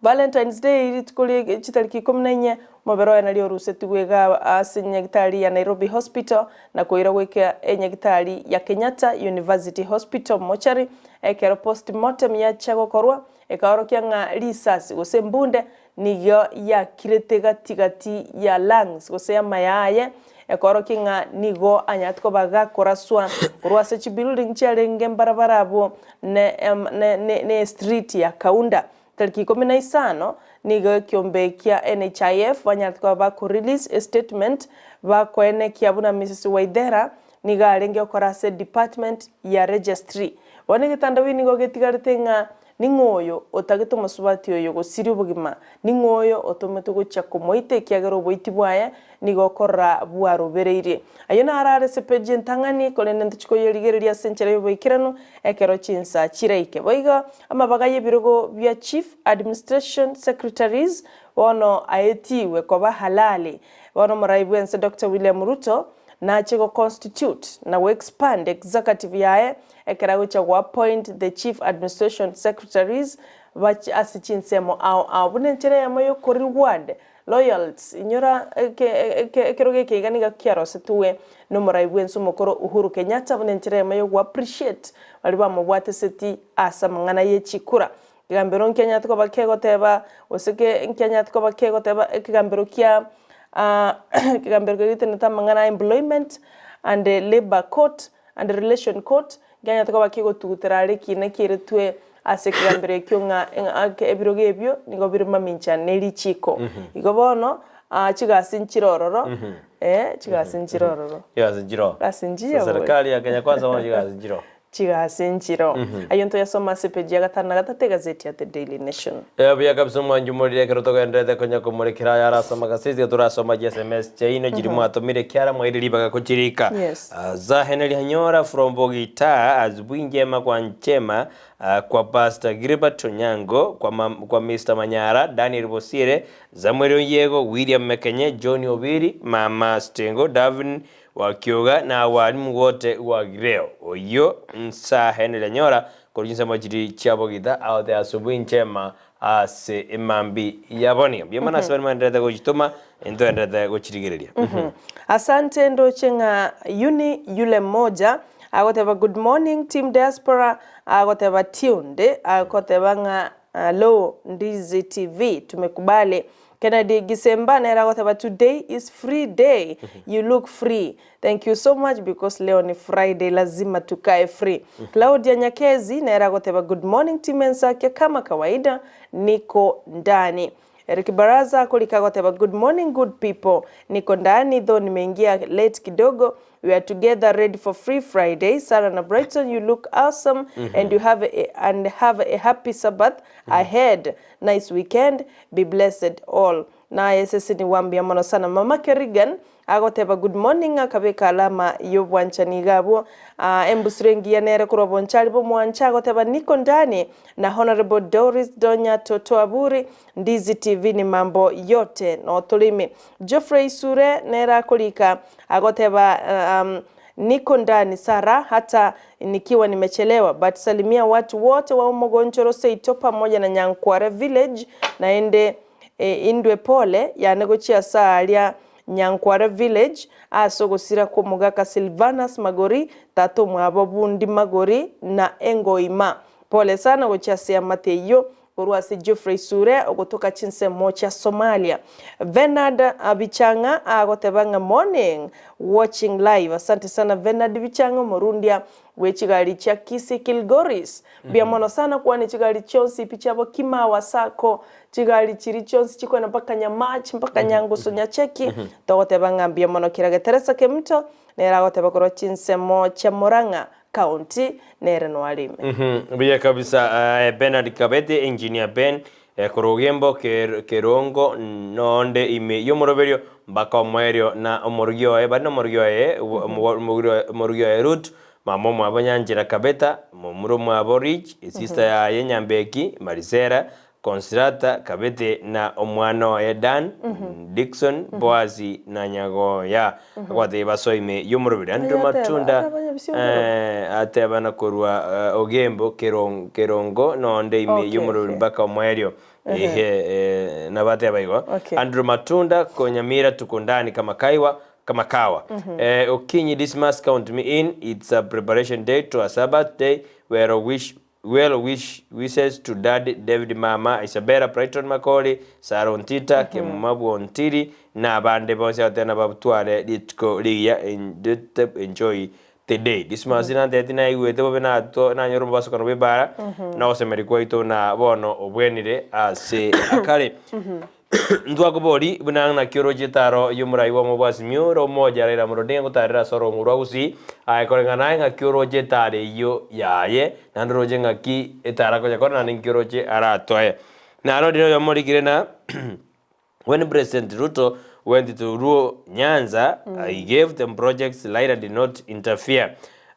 Valentine's Day rituko rie chitariki ikomi na inye, omobere oye nario orusetigwe iga ase enyagitari ya Nairobi Hospital na koirwa goika enyagitari ya Kenyatta University Hospital Mortuary ekero postmortem yachia gokorwa ekaorokia ng'a risasi gose embunde nigo yakirete gati gati ya lungs gose amaya aye ekorokia ng'a nigo anyarete koba gakoraswa korwa ase chibuilding chiarenge mbarabara abwo ne ne ne street ya Kaunda. Tariki ikomi na isano nigo ekiombe kia NHIF banyarete koba bako release a statement bakoenekia buna Mrs Waithera nigo arenge gokora ase department ya registry. Bono egetandawiri nigo getigarete ng'a Ning'o oyo otagete omosubati oyo gosiria obogima? Ning'o oyo otometwe gochia komoita ekiagera oboiti bwaye nigo okorora bwarobereirie? Ayio naro are ase peji entang'ani, korende ntochie koyerigereria ase enchera y'oboikeranu ekero chinsa chiraike. Boigo amabaga y'ebirogo bia Chief Administration Secretaries bono aetigwe koba halali. Bono omorai bw'ense Doctor William Ruto nache go constitute na go expand executive yaye Ekero agochia go appoint the chief administration secretaries bache ase chinsemo ao ao buna enchera eyemo yo reward loyalts inyora ekerogo eke iga nigo kiarosetigwe nomorai bwense omokoro Uhuru Kenyatta buna enchera eyemo yo go appreciate baria bamobwateseti ase amang'ana ye chikura. Ekegambero nkianyarete koba kegoteba gose nkianyarete koba kegoteba ekegambero kia ekegambero keria getenenete amang'ana a employment and labour court and Relation Court, Nkianyarete koba kegotugutera are ekina kiaretwe ase ekegambero ekio ng'a ng'a ebirogo ebio nigo bire mamincha ne richiko. Igo bono, chigasi nchire ororo, chigasi nchire ororo. Chigasi nchiroo. Chigasi nchiya So boy. serikali ya Kenya Kwanza bono chigasi nchiroo. Chigasi nchiroo. Ayio ntoyasome ase epeji ya gatano na gatato egazeti ya The Daily Nation. Ee buya kabisa omwanchi omoriri ekero togendererete konya komorekera ayare ase amagaseti iga torasoma chi sms chiaino chiria mwatomire ekiara mwaire ribaga kochirika. Yes. Za Henry Hanyora from Bogita asubuhi njema kwa njema kwa Pastor Gilbert Onyango kwa, ma, kwa Mr Manyara Daniel Bosire Samuel Onyiego William Mekenye John Obiri Mama Stengo Davin Wakioga na abalimu wote wa Gireo oyio nsa Henry Anyora korwa chinsemo chiria chia Bogita agote asubuhi njema ase emambi ya bono. Mbuya mono ase baria mwaendererete gochitoma, intwendererete gochirigereria. Asante ndoche ng'a Yuni yule mmoja agoteba good morning team diaspora agoteba tuned agoteba ng'a Hallo Ndizi TV tumekubali Kennedy Gisemba nere agoteba today is free day you look free thank you so much because leo ni Friday lazima tukae free Claudia Nyakezi nere agoteba good morning team Ensakia kama kawaida niko ndani Eric Baraza akorika agoteba good morning good people niko ndani though nimeingia late kidogo We are together ready for free Friday Sarah na Brighton you look awesome and you have a, and have a happy Sabbath ahead nice weekend be blessed all naye seseni wambia mono sana mama Kerrigan agoteba good morning akabeka alama yobwanchani iga abwo ah, embusuro engiya nere korwa bonchari bomwancha agoteba niko ndani na Honorable Doris Donya Toto Aburi Ndizi TV ni mambo yote notorime Geoffrey Sure nere akorika Agoteba um, niko ndani Sarah hata nikiwa nimechelewa but salimia watu wote wa Omogonchoro seito pamoja na Nyankware village naende e, indwe pole yane gochia ase aria Nyankware village ase ogosira kw'omogaka Silvanus Magori tata omwabo Bundi Magori na Engoima pole sana gochia ase eamate eyio Korwa ase Geoffrey Sure ogotoka chinsemo chia Somalia. Venard Bichang'a agoteba ng'a morning watching live. Asante sana Venard Bichang'a omorundia bwe chigari chia Kisii Kilgoris. Mbuya mono sana kwane chigari chionsi pi chiabo Kimawa Sacco chigari chiri chionsi chikoenda mpaka Nyamach mpaka Nyangusu Nyacheki togoteba ng'a mbuya mono Kirage Teresa Kemunto nere agoteba korwa chinsemo chia Murang'a County nere noarime. Buya kabisa Bernard Kabete engineer Ben korwa Ogembo Kerongo nonde ime y'omoroberio mpaka omoerio na omorugi oye bari nomorugi oye omorugi oye Ruth mama omwabo Nyanchera Kabeta momura omwabo Rich esister yaye Nyambeki Marisera Consolata Kabete na omwana oye Dan, Dickson, Boazi na Nyagoya. Agwatebia basoe ime y'omoroberi. Andrew Oyo ateba, Matunda ateba Nyabisiongo. ateba na korwa Ogembo Kerongo nonde ime y'omoroberi mpaka omoerio. Ehe, nabo ateba igo. Andrew Matunda Konyamira tuko ndani kama kaiwa kama kawa. Okinyi Dismas count me in it's a preparation day to a Sabbath day where wish Well wish wishes to Daddy David Mama Isabella Brighton Makori Sarah Ontita Kemuma Bwontiri na abande bonsi abatene nababtware rituko rigiya enjoy the day. Dismas nanteti naigwete bobe nato nanyora omobasokano bwe ebara na ogosemeria kwaito na bono obwenire ase akare. Ntwakobori buna naki oroche etaro y'omorai bw'omobwasi ore omoja Raila Amolo Odinga gotarera ase orongo rwa Gusii, aye koreng'ana aye ng'aki oroche etaro eyio yaye, naende oroche ng'aki etaro akonya kore naende nki oroche aratoe. Narorire oyomo orikire na When President Ruto went to Luo Nyanza, he gave them projects, Raila did not interfere.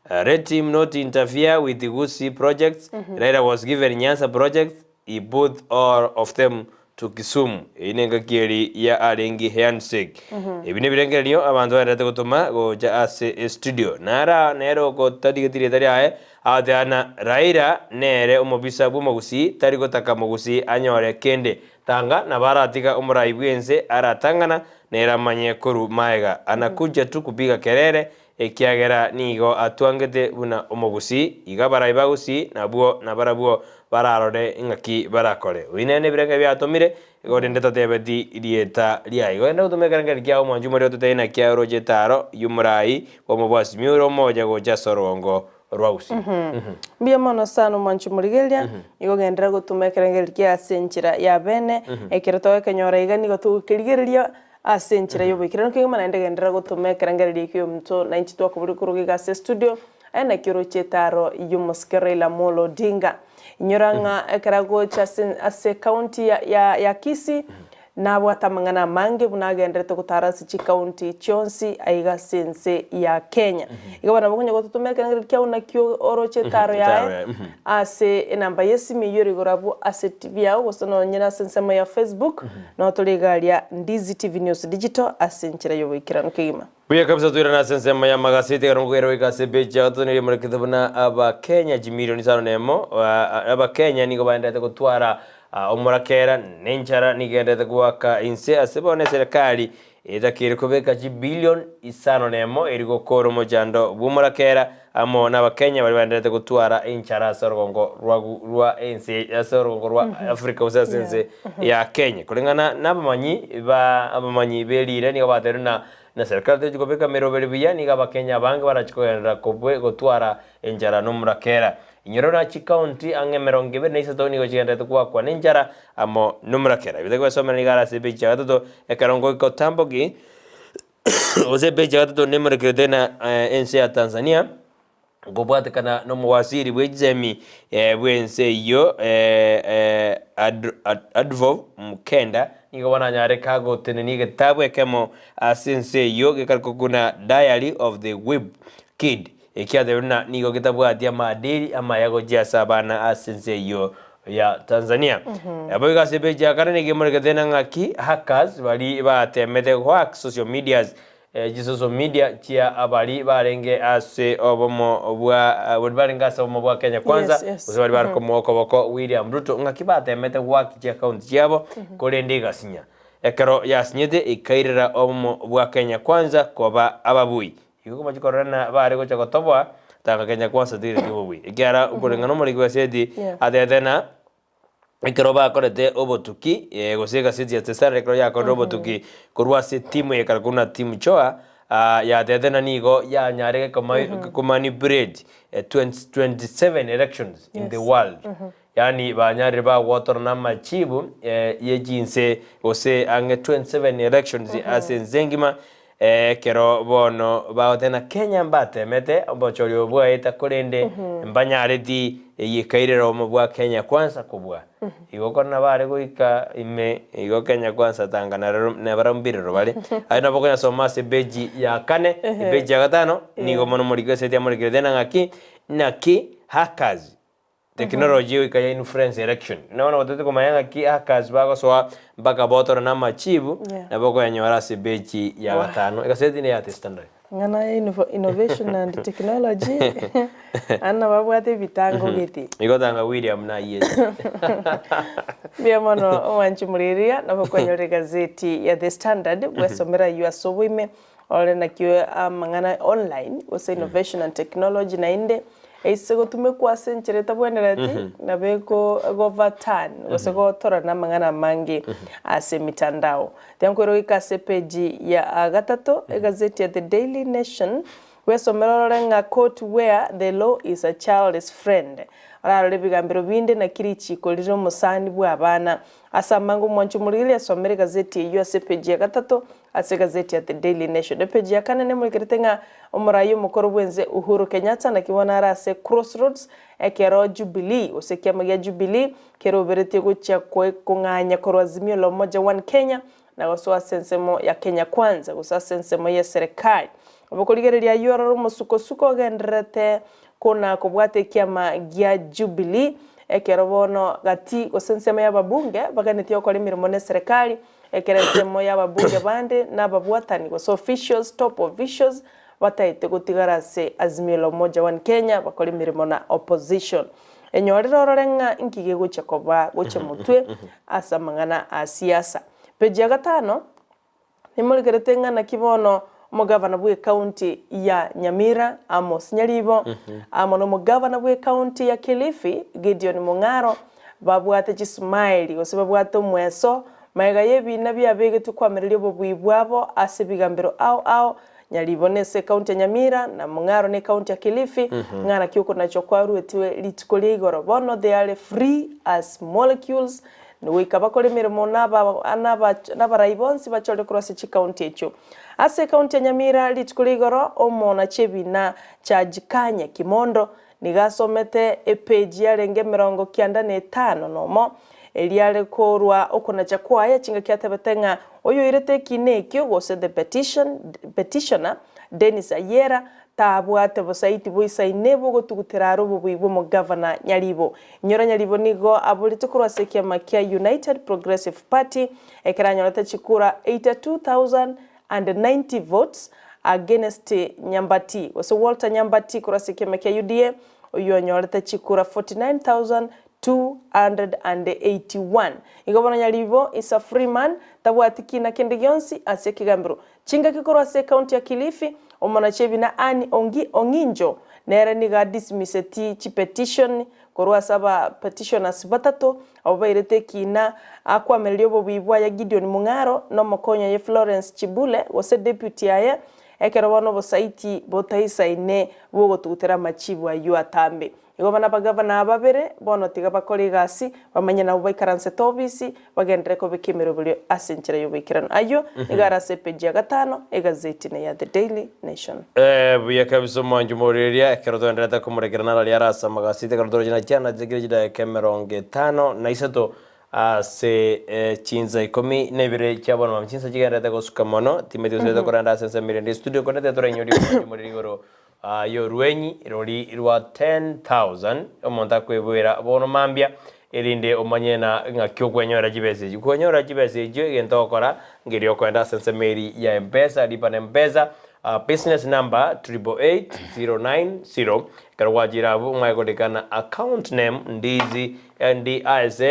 Let him not interfere with Gusii projects, Raila was given Nyanza projects, He put all of them to Kisumu. Eyio nengaki eri ya arenge handshake. Ebi nebirengererio abanto baenderete gotoma gocha ase estudio. Nara nere ogotatigeti rieta riaye agoteba na Raila nere omobisa bw'omogusii tari gotaka mogusii anyore kende. Tanga nabo aratiga omorai bwense aratang'ana nere amanye koru maega. Anakuja tu kupiga kelele Ekiagera nigo atwangete buna omogusii, igo abarai ba Gusii nabwo nabarabwo bararore ng'aki barakore. Oyio nere nebirengererio biatomire, korende tatebeti rieta riaye. Igo genda gotoma ekerengererio kiao omwanchi omoria ototebie naki aye oroche etaaro y'omorai bw'omobwasimi ore omocha gocha ase orogongo. Rwa Gusii. Mbuya mono sana omwanchi omorigereria, nigo ogenderera gotuma ekerengererio kiaye ase enchera ya bene, ekero togekenyora iga nigo togokerigereria ase enchera y'oboikeranu kegima naende genderera gotuma ekerengererio ekio omonto na inche twakoboria korwa iga ase estudio, aye naki oroche etaro y'omosike Raila Amolo Odinga. Inyora ng'a ekero agocha ase ase ecounty ya ya ya Kisii, Nabwate amang'ana amange buna agenderete gotara ase chikaunti chionsi aiga ase ense ya Kenya. Igo bono nabo okonya gototoma ekerengererio kiao nakio oroche etaro yaye ase enamba y'esimi eyio ere igoro abwo ase TV yao gose nonye nase ensemo ya Facebook noo tore iga aria Ndizi TV News Digital ase enchera y'oboikeranu kegima. Buya kabisa toirane ase ensemo y'amagaseti ekero nkoira goika ase epeji ya gatato nigo emorekete buna Abakenya chimilioni isano na emo Abakenya nigo baenderete gotwara omorakera na enchara nigo egenderete goaka inse ase bono eserekari etakeire kobeka chibilioni isano na emo eri gokora omochando bw'omorakera amo n'Abakenya baria baenderete gotwara enchara ase orogongo rwa rwa ense ase orogongo rwa Africa gose ase ense ya Kenya. Koreng'ana n'abamanyi ba abamanyi b'erira nigo batebirie buna Na serikali techi kobeka emeroberi buya, nigo Abakenya abange barachi kogenderera kobwe gotwara enchara na omorakera. Inyora buna chikaunti ang'e 23 nigo chigendererete goakwa nenchara amo nomorakera. Ebitari gwesomera nigo are ase epeji ya gatato ekero ngoika otamboki gose epeji ya gatato nemorekerete na ense ya Tanzania. Nkobwatekana nomowasiri bwe chisemi bw'ense eyio Advov Mkenda, nigo bono anyare kagotenenia egetabu ekemo ase ense eyio gekarokwa buna Diary of the Whip Kid, ekiatebiwe buna nigo getabwati amaadili amaya gochia ase abana ase ense eyio ya Tanzania. Naboigo ase epeji ya kane nigo emorekete ng'aki hackers baria batemete gohack social medias Chisocial media chia abari barenge ase obomo bwa bari barenge ase obomo bwa Kenya Kwanza Yes, yes. gose bari bare komoa okoboko William Ruto ng'aki batemete goaki chiaccount chiabo korende egasinya. Ekero yasinyete ekairera obomo bwa Kenya Kwanza koba ababui. Igo kobachi korora na bare gocha gotoboa tanga Kenya Kwanza tigeti obobui. Ekiagera okoreng'ana omoriki bw'eseti Yeah. atebete ng'a Ekero bakorete obotuki, gose egaseti ya Tesare ekero yakorire obotuki korwa ase etimu eye ekarokwa buna Team Choa, yatebete ng'a nigo yanyarire komanipulate 27 elections in the world. Yaani banyarire bagwotora na amachibu ye chinse gose ang'e 27 elections ase ense engima, Ekero bono bagoteba ng'a Kenya mbatemete obochori obo bwaeta korende mbanyareti eyio ekairera obomo bwa Kenya kwanza kobua. Igo kore nabo are goika ime igo Kenya kwanza tanga narero nabarabwo mbirero bare. Aye nabo okonyasoma ase epeji ya kane, epeji ya gatano, nigo mono omoriki eseti amorekerete ng'a ng'aki, naki hackers Technology goika ya influence election. Buna bono gotete komanya ng'aki hackers bagosoa mpaka botore na amachibu Yeah. nabo okoyanyora ase epeji ya Wah. gatano. Egaseti ne ya The Standard. Ng'ana ya innovation and technology naende nabo babwate ebitango gete. Igo tanga William nayiete. Mbuya mono omwanchi moriria nabo okonyora egazeti ya The Standard bwesomera aywo ase oboime Ore nakio amang'ana online gose innovation and technology naende eise gotumekwa ase enchera etabwenereti nabo ego egoverturn gose gotorana amang'ana amange ase emitandao. Tiga nkoire goika ase epeji ya gatato egazeti ya The Daily Nation bwesomere orore ng'a court where the law is a child's friend. Orarore ebigambero binde naki richiko rire omosani bw'abana. Ase amange omwanchi omorigereria asomere egazeti eyio ase epeji ya gatato Ase egazeti ya The Daily Nation, epeji ya kane nemorekerete ng'a omorai omokoro bw'ense Uhuru Kenyatta naki bono are ase crossroads ekero Jubilee gose ekiama gia Jubilee keroberetie gochia kong'anya korwa Azimio la Umoja One Kenya na gosoa ase ensemo ya Kenya Kwanza gose ase ensemo y'eserekari. Obokorigereria ayio ororo omosukosuko ogendererete kona kobwata ekiama gia Jubilee ekero bono gati gose ensemo y'ababunge baganetie gokora emeremo n'eserekari Ekero ensemo y'ababunge bande na ababwatani gose officials, top officials, bataete gotigara ase Azimio la Umoja One Kenya bakore emeremo na opposition. Enyorere orore ng'a inki gegochia koba gochia motwe ase amang'ana a siasa. Page ya gatano, nimorigerete ng'a naki bono omogavana bwe county ya Nyamira Amos Nyaribo amo na omogavana bwe county ya Kilifi Gideon Mung'aro Babwate chismaili, gose babwate omweso, magega y'ebiina biabegetwe koamereria obobui bwabo ase ebigambero ao ao. Nyaribo nese ekaunti ya Nyamira, na Mung'aro ne ekaunti ya Kilifi, ng'a naki okonachwa kwaruetiwe rituko ria igoro. Bono they are free as molecules, goika bakore emeremo nabarai bonsi bachore korwa ase chikaunti echio. Ase ekaunti ya Nyamira rituko ria igoro, omonachi ebina Judge Kanye Kimondo nigo asomete epeji yarenge emerongo kianda na etano nomo, eria are korwa okonacha kwaye chingaki atebete ng'a oyoirete ekiina ekio gose the petition petitioner Dennis Ayiera tabwate bosaiti boisaine bw'ogotugutera are obobui bw'omogavana Nyaribo. Inyora Nyaribo nigo aborete korwa ase ekiama kia United Progressive Party ekero anyorete chikura 82,090 votes against Nyambati gose Walter Nyambati korwa ase ekiama kia UDA oyio onyorete chikura 49,281. Igo bono Nyaribo is a free man tabwati kina kende gionsi ase ekegambero. Chingaki korwa ase ecounty ya Kilifi, omonachebina Anne Ongi Ong'injo nere nigo adismiseti chipetition korwa ase aba petitioners batato abwo bairete ekina akwamereria obobuyi bwaye Gideon Mung'aro na omokonyi oye Florence Chibule gose deputy aye ekero bono obosaiti botaisaine bwogotugutera amachibu ayio atambe. Igo buna abagavana aba babere bono tiga bakore egasi, bamanye nabwo baikaransete obisi, bagenderere kobeka emeroberio ase enchera y'oboikeranu. Ayio nigo are ase epeji ya gatano egazeti ene ya The Daily Nation. Buya kabisa omwancho morireria ekero toenderete komorekera nararia are ase amagaseti ekero toroche na chiana chikire chidakika emerongo etano na isato ase chinsa ikomi na ibere chia bono mambia chinsa chigenderete gosuka mono timanyeti gose tote korenda ase ensemo erende estudio korende tiga torainyorie omwancho moriri igoro y'orwenyi rori rwa 10,000 omonto akoeboera bono mambia, erinde omanye na ng'aki okwenyora chibesa echio. Kwenyora chibesa echio egento ogokora ngeria okoenda ase ensemo eria ya Mpesa, lipa na Mpesa, business number 888090, ekero gwachire abwo omanye korikana account name ndizi NDIZ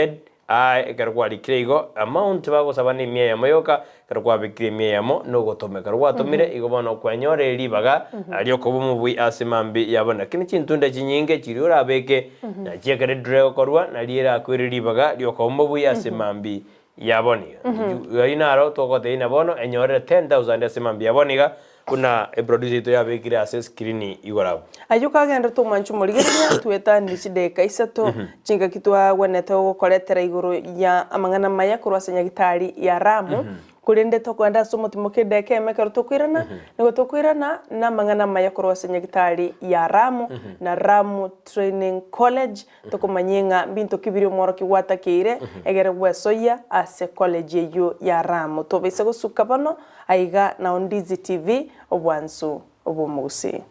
Aa, ekero kwarikire igo, amount bagosaba nemia eyemo yoka, ekero kwabekire emia eyemo nogotoma. Ekero gwatomire, igo bono okwenyorire ribaga riokoba omobui ase mambia ya bono. Lakini chintunda chinyinge chiria orabeke, nachio ekero edura egokorwa, nario erakoire ribaga riokoba omobui ase mambia ya bono iga. Ayio naro togotebia ng'a bono enyorere 10,000 ase mambia ya bono iga, Buna eproducer yaito yabekire ase escreen igoro abwo. Ayio kagenderete omwancho omorigereria, twetanie chidakika isato, chingaki twagwenerete gokoretera igoro ya amang'ana amaya korwa ase nyagitari ya Ramu, korende tokoenda ase omotimoka edakika eyemo ekero tokoirana, nigo tokoirana namang'ana amaya korwa ase nyagitari ya Ramu, na Ramu Training College, tokomanyie ng'a mbinto ki biria omworokigwa atakeire egere gwesoyia ase college eyio ya Ramu. Tobaisa gosuka bono aiga nao Ndizi TV, obwansu obw'omogusii.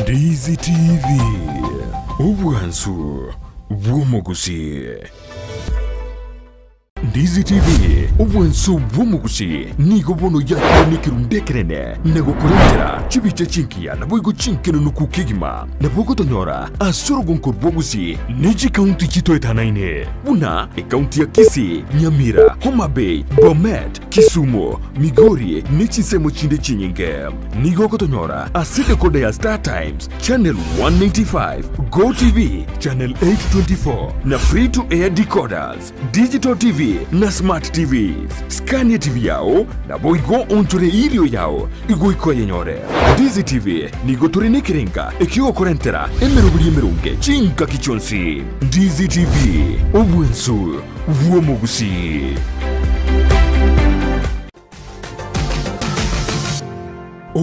Ndizi TV, obwansu bw'omogusii. Ndizi TV, obwansu bw'omogusii nigo bono yakire nekerundu ekenene na gokorentera chibicha chingiya naboigo chinkenenuku kegima. Nabo ogotonyora ase orogonko rw'ogusii ne chikaunti chitoetanaine buna ekaunti ya Kisii, Nyamira, Homa Bay, Bomet, Kisumu, Migori ne chinsemo chinde chinyinge. Nigo ogotonyora ase decoder ya Star Times, Channel 195, Go TV, Channel 824 na Free to Air decoders, Digital TV na Smart TVs. Scania TV yao naboigo onchore erio yao igoika oyenyore. Ndizi TV nigo tore nekerenga ekiogokorentera emeroberi emeronge chingaki chionsi. Ndizi TV, obwensu bw'omogusii.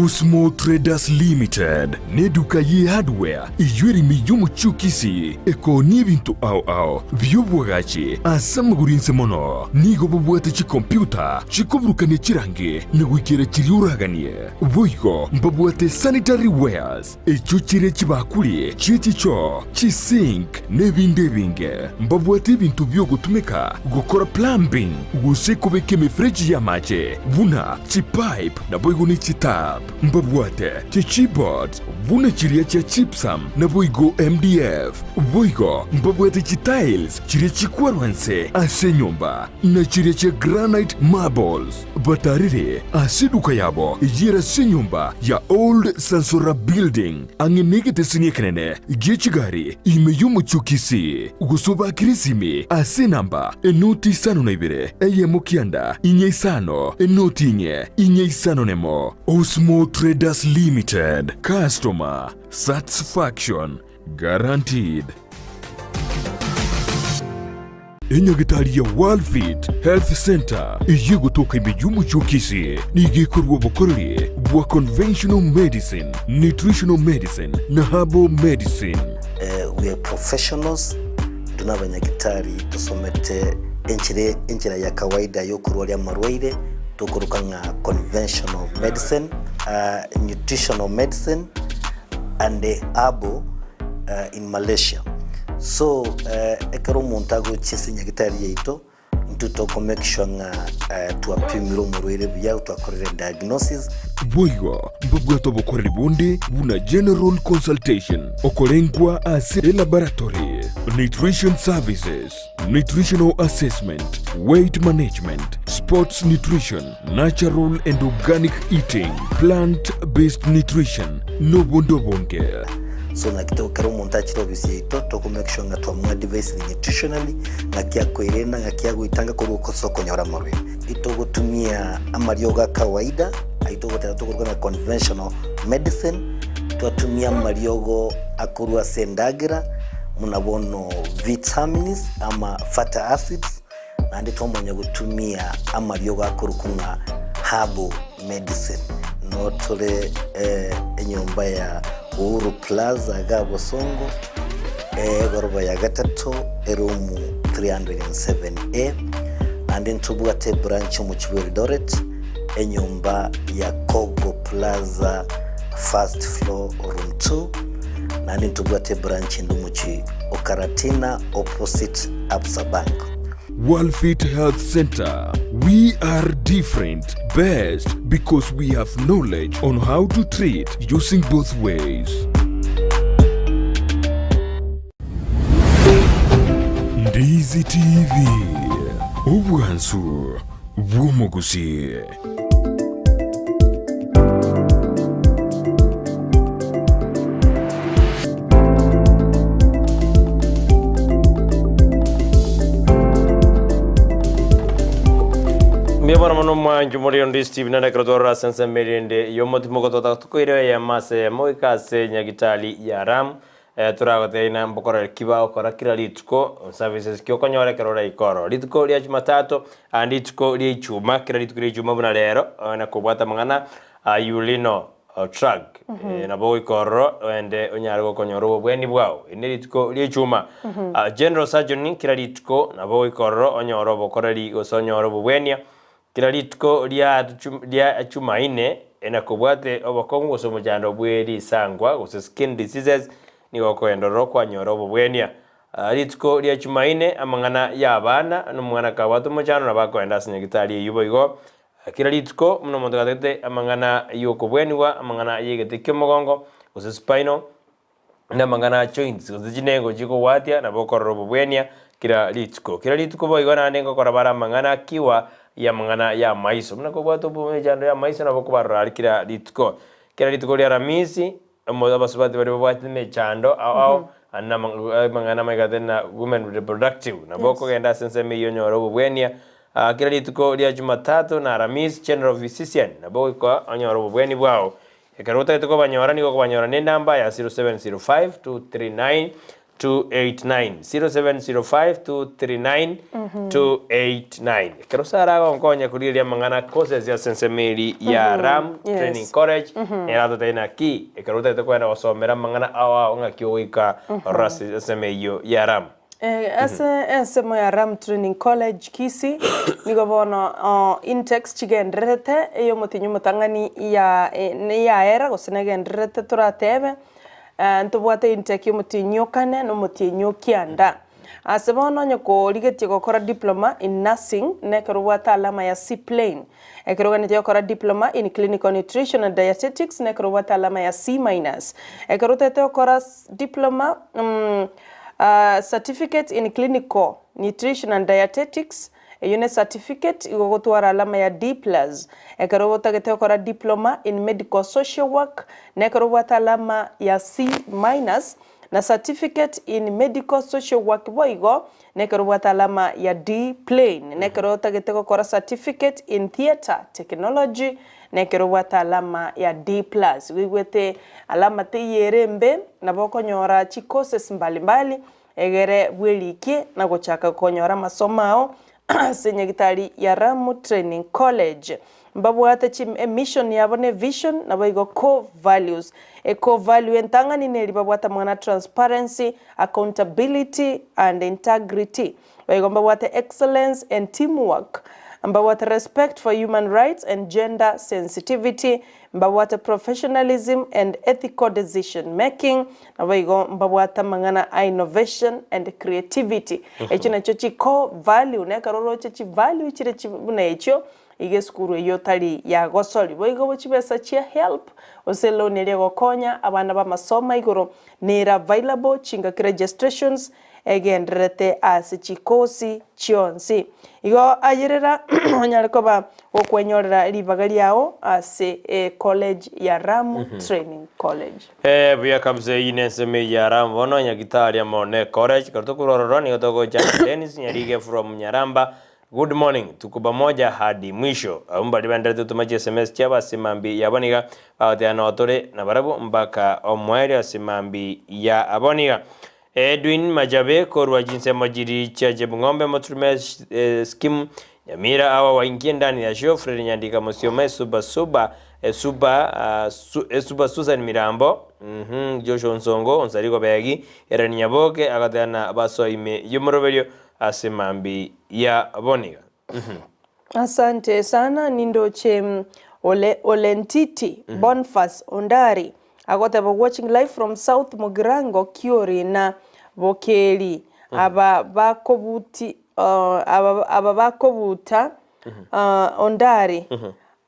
Osmo Traders Limited neduka ye hardware eyio ere ime y'omochie o Kisii ekoonia ebinto ao ao bi'obwagachi ase amagoro inse mono. Nigo bobwate chikompiuta chikoburukania chirangi na goikera chiria oraganie. Boigo mbabwate sanitary wares echio chire chibakuri chie chichoo, chisink na ebinde ebinge. Mbabwate ebinto bi'ogotumeka gokora plumbing gose kobeka emefereji y'amache buna chipipe naboigo ne chitap. Mbabwate chichipboards buna chiria chia gypsum naboigo MDF. Boigo mbabwate chitiles chiria chikwarwa nse ase enyomba, na chiria chia granite marbles. Batarire ase eduka yabo eyere ase enyomba ya Old Sansora Building, ang'e negeteseni ekenene gie chigari ime y'omochie o Kisii. Gose obakere esimi ase enamba enoti isano na ibere, eyemo kianda, inye isano, enoti inye, inye isano nemo. Osmo Traders Limited, Customer Satisfaction Guaranteed. Enyagitari ya Worldfit Health Centre eyio egotoka ime y'omochie o Kisii nigo ekorua obokoreri bwa conventional medicine, nutritional medicine na herbal medicine. We are professionals, intwe nabanyagitari tosomete enchera enchera ya kawaida yokorwaria amarwaire tokoroka ng'a conventional medicine, nutritional medicine and herbal in Malaysia. So ekero omonto agochia ase nyagitari yaito, intwe toko make sure ng'a twapimire omorwaire buya, twakorire diagnosis. Boigo mbabwate obokoreri bonde buna general consultation, okorengwa ase elaboratory, nutrition services, nutritional assessment, weight management, sports nutrition, natural and organic eating, plant based nutrition, nobonde obonge. So naki to ekero omonto achire ofisi yaito toko make sure ng'a twamoadvisire nutritionally, ng'aki akoerenda, ng'aki agoetanga korwa ase okonyora amarwaire. Itogotumia amariogo a kawaida ayio togoteba tokoruga ng'a conventional medicine, twatumia amariogo akorwa ase endagera buna bono vitamins ama fatty acids, naende twamanya gotumia amariogo akorokwa ng'a herbal medicine. Noo tore enyomba ya Uhuru Plaza iga Bosongo, egoroba ya gatato, eroom 307A, naende ntobwate ebranch omochie bwa Eldoret, enyomba ya Kogo Plaza first floor room 2, naende ntobwate ebranch ende omochie o Karatina opposite Absa Bank. Worldfit Health Centre, We are different, best because we have knowledge on how to treat using both ways. Ndizi TV, obwansu bw'omogusi. Mbuya mono mono omwancho more onde Steve naende ekero twarora ase ensemo erinde y'omotimo gotota tokoira eyemo ase eyemo goika ase nyagitari ya Ram Eh, toragotebia ng'a mbokorere ki bagokora kera rituko, services ki okonyora ekero oraike ororo. Rituko ria Jumatatu, ande rituko ria Ijumaa, kera rituko ria Ijumaa buna rero, na kobwata amang'ana a urinal tract, nabo ogoika ororo oende onyare gokonyora obobweni bwao. Eri ne rituko ria Ijumaa. General surgeon kera rituko nabo ogoika ororo onyore obokoreri gose onyore obobwenia. Kera rituko ria ria Chumaine enakobwate obokong'u gose omochando bwe risangwa gose skin diseases nigo okoenda ororo kwanyora obobwenia. Rituko ria Chumaine amang'ana ya abana na omwana kabwate omochando nabo akoenda ase nyagitari eyio boigo. Kera rituko buna omonto gatagete amang'ana yokobwenigwa amang'ana yegete kiomogongo gose spinal namang'ana a joints gose chinengo chikogwatia nabo okorora obobwenia kera rituko. Kera rituko boigo naende ngokora bare amang'ana akiwa y'amang'ana y'amaiso. Buna kobwate emechando y'amaiso nabo okobarora aria kera rituko. Kera rituko ria Aramisi, omo abasubati baria babwate emechando ao ao, naende amang'ana amaigate na women reproductive, nabo okogenda ase ensemo eyio onyore obobwenia. Kera rituko ria Jumatatu na Aramisi, general physician, nabo ogoika onyore obobweni bwao. Ekero otagete kobanyora nigo okobanyora nenamba ya 0705 239 289, 0705 239 289. Ekero Sarah agonkonya korigereria amang'ana courses ase ensemo eri ya Ram Training College, nere atotebie naki ekero otagete kogenda gosomera amang'ana ao ao ng'aki ogoika ororo ase ensemo eyio ya Ram. Ase ensemo ya Ram Training College Kisii, nigo bono intakes chigendererete, ey'omotienyi omotang'ani ya neyaera gose negendererete toratebe, ntobwate intake y'omotienyi o kane na omotienyi o kianda. Ase bono onye korigetie gokora Diploma in Nursing nekero obwate alama ya C plain. Ekero oganetie gokora Diploma in Clinical Nutrition and Dietetics nekero obwate alama ya C minus. Ekero otagete gokora Diploma Certificate in Clinical Nutrition and Dietetics Eyio ne certificate igo ogotwara alama ya D plus. Ekero otagete gokora diploma in medical social work nekero obwate alama ya C minus na certificate in medical social work boigo nekero obwate alama ya D plain. Nekero otagete gokora certificate in theatre technology nekero obwate alama ya D plus. Igo oigwete alama teiyo ere embe nabo okonyora chicourses mbali mbali Egere bwerikie na gochaka konyora amasomo ao ase nyagitari ya Ramu Training College. Mbabwate chi emission yabo ne vision naboigo core values. E core value entang'ani neri babwate amang'ana transparency, accountability and integrity. Boigo mbabwate excellence and teamwork. Mbabwate respect for human rights and gender sensitivity. Mbabwate professionalism and ethical decision making, naboigo mbabwate amang'ana a innovation and creativity. Echio nachio chi core value, na ekero oroche chi value chire chi buna echio, iga esukuru eyio tari ya gosori. Boigo chibesa chia help, gose eloan eria egokonya abana b'amasomo a igoro nere available, chingaki registrations egendererete ase chikosi chionsi. Igo ayerera onyare koba gokwenyorera ribaga riao ase ecollege ya Ramu Training College. Eh, buya kabisa eyio nensemo eyio ya Ramu bono Nyagitari amo ne college. Ekero tokorwa ororo nigo togocha na Dennis Nyarige from Nyaramba. Good morning, tuko pamoja hadi mwisho. Abwo mbaria baenderete gotoma chi sms chiabo ase mambi ya aboniga bagoteba noo tore nabarabwo mpaka omoerio ase mambi ya aboniga. Edwin Machabe korwa chinsemo chiri chia Chebung'ombe Moturume Scheme Nyamira awa waingie ndani ya show Fred Nyandika Musioma Esuba Suba Esuba Esuba Susan Mirambo uhmm Joshua Onsongo Onsarigo Begi Eren Nyaboke agateba na basoa ime y'omoroberio ase mambi ya boniga uhmm. Asante sana nindoche ole Olentiti Bonfas Ondari agoteba watching live from South Mugirango Kiori na Bokeri aba bakobuti aba aba bakobuta Ondari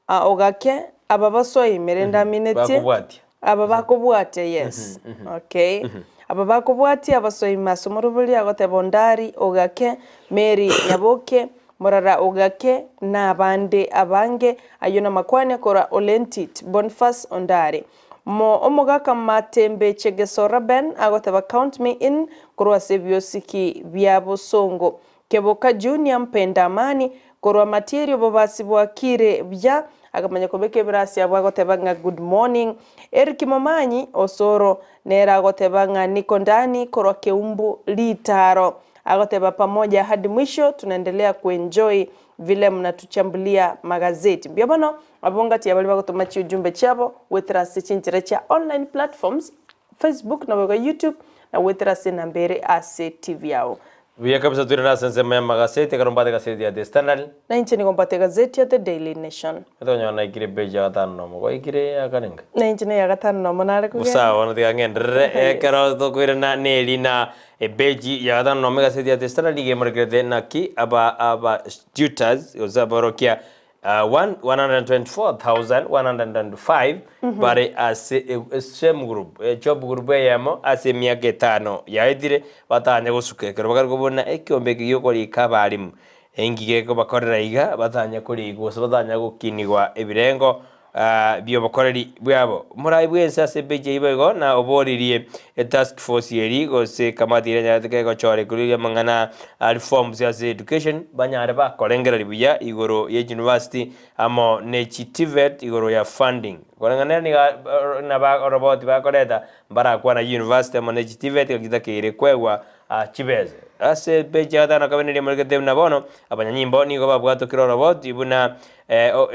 Ogake aba basoimire ndaminetie Bakobwatia. aba bakobwatia yes okay aba bakobwatia abasoime ase omorobori agoteba Ondari Ogake Mary Nyaboke Morara Ogake na abande abange ayio namakwani korwa Olentit Boniface Ondari Mo omogaka Matembe Chegeso Reuben agoteba count me in korwa ase ebiosiki bia bosongo Keboka Junior Mpenda Amani, korwa Matieri obobasi bwakire buya, akamanya kobeka ebirasi abwo agoteba ng'a good morning. Eric Momanyi, Osoro, nere agoteba ng'a niko ndani korwa Keumbu Ritaro. Agoteba pamoja hadi mwisho tunaendelea kuenjoy vile mnatuchambulia magazeti. Mbuya mono abwo ngati ya baria bagotoma chiujumbe chiabo goetera ase chinchera chia online platforms, Facebook naboigo YouTube na goetera ase enamba ere ase TV yao. Buya kabisa toirane ase ensemo y'amagaseti, ekero mbwate egaseti ya The Standard. Na inche nigo mbwate egazeti ya The Daily Nation. Tokonyora naikire page ya gatano nomo, gwaikire ya karenga? Na inche neya gatano nomo nare kogenda. Sawa bono tiga ng'enderere, ekero tokoirana neri na epeji ya gatano nomo egaseti ya The Standard iga emorekerete naki aba aba tutors gose aborokia 124,125 bare ase same group, job group eyemo ase emiaka etano yaetire, batanya gosuka ekero bakare kobuna ekiombe eke gi'okorika abalimu, engige ekobakorera iga batanya korikwa gose batanya gokinigwa ebirengo bi'obokoreri bwabo. Omorai bw'ense ase epeji eyio boigo na oboririe etask force eria gose ekamati eria enyarete kegochora igoro y'amang'ana a reforms ase education banyare bakorengereria buya igoro ye chiuniversity amo ne chi TVET igoro ya funding. Koreng'ana nere nigo naba oroboti bakoreta mbarakwana university amo ne chi TVET gaki chitakeire koegwa chibesa. Ase epeji ya gatano na kabere nigo emorekete buna bono abanyanyimbo nigo babwatokire oroboti buna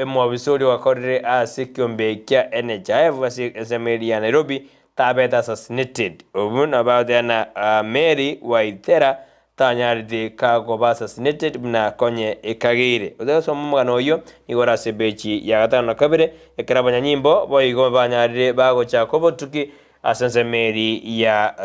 Omwabisa oria ogakorire ase ekiombe kia NHIF ase ensemo eria ya Nairobi tabete assassinated. Obwo nabagoteba na Mary Waithera tanyarete kagoba assassinated buna konye ekageire. Gose gosoma omogano oyio nigo ore ase epeji ya gatano na kabere ekero abanyanyimbo boigo banyarire bagochaka obotuki ase ensemo eria ya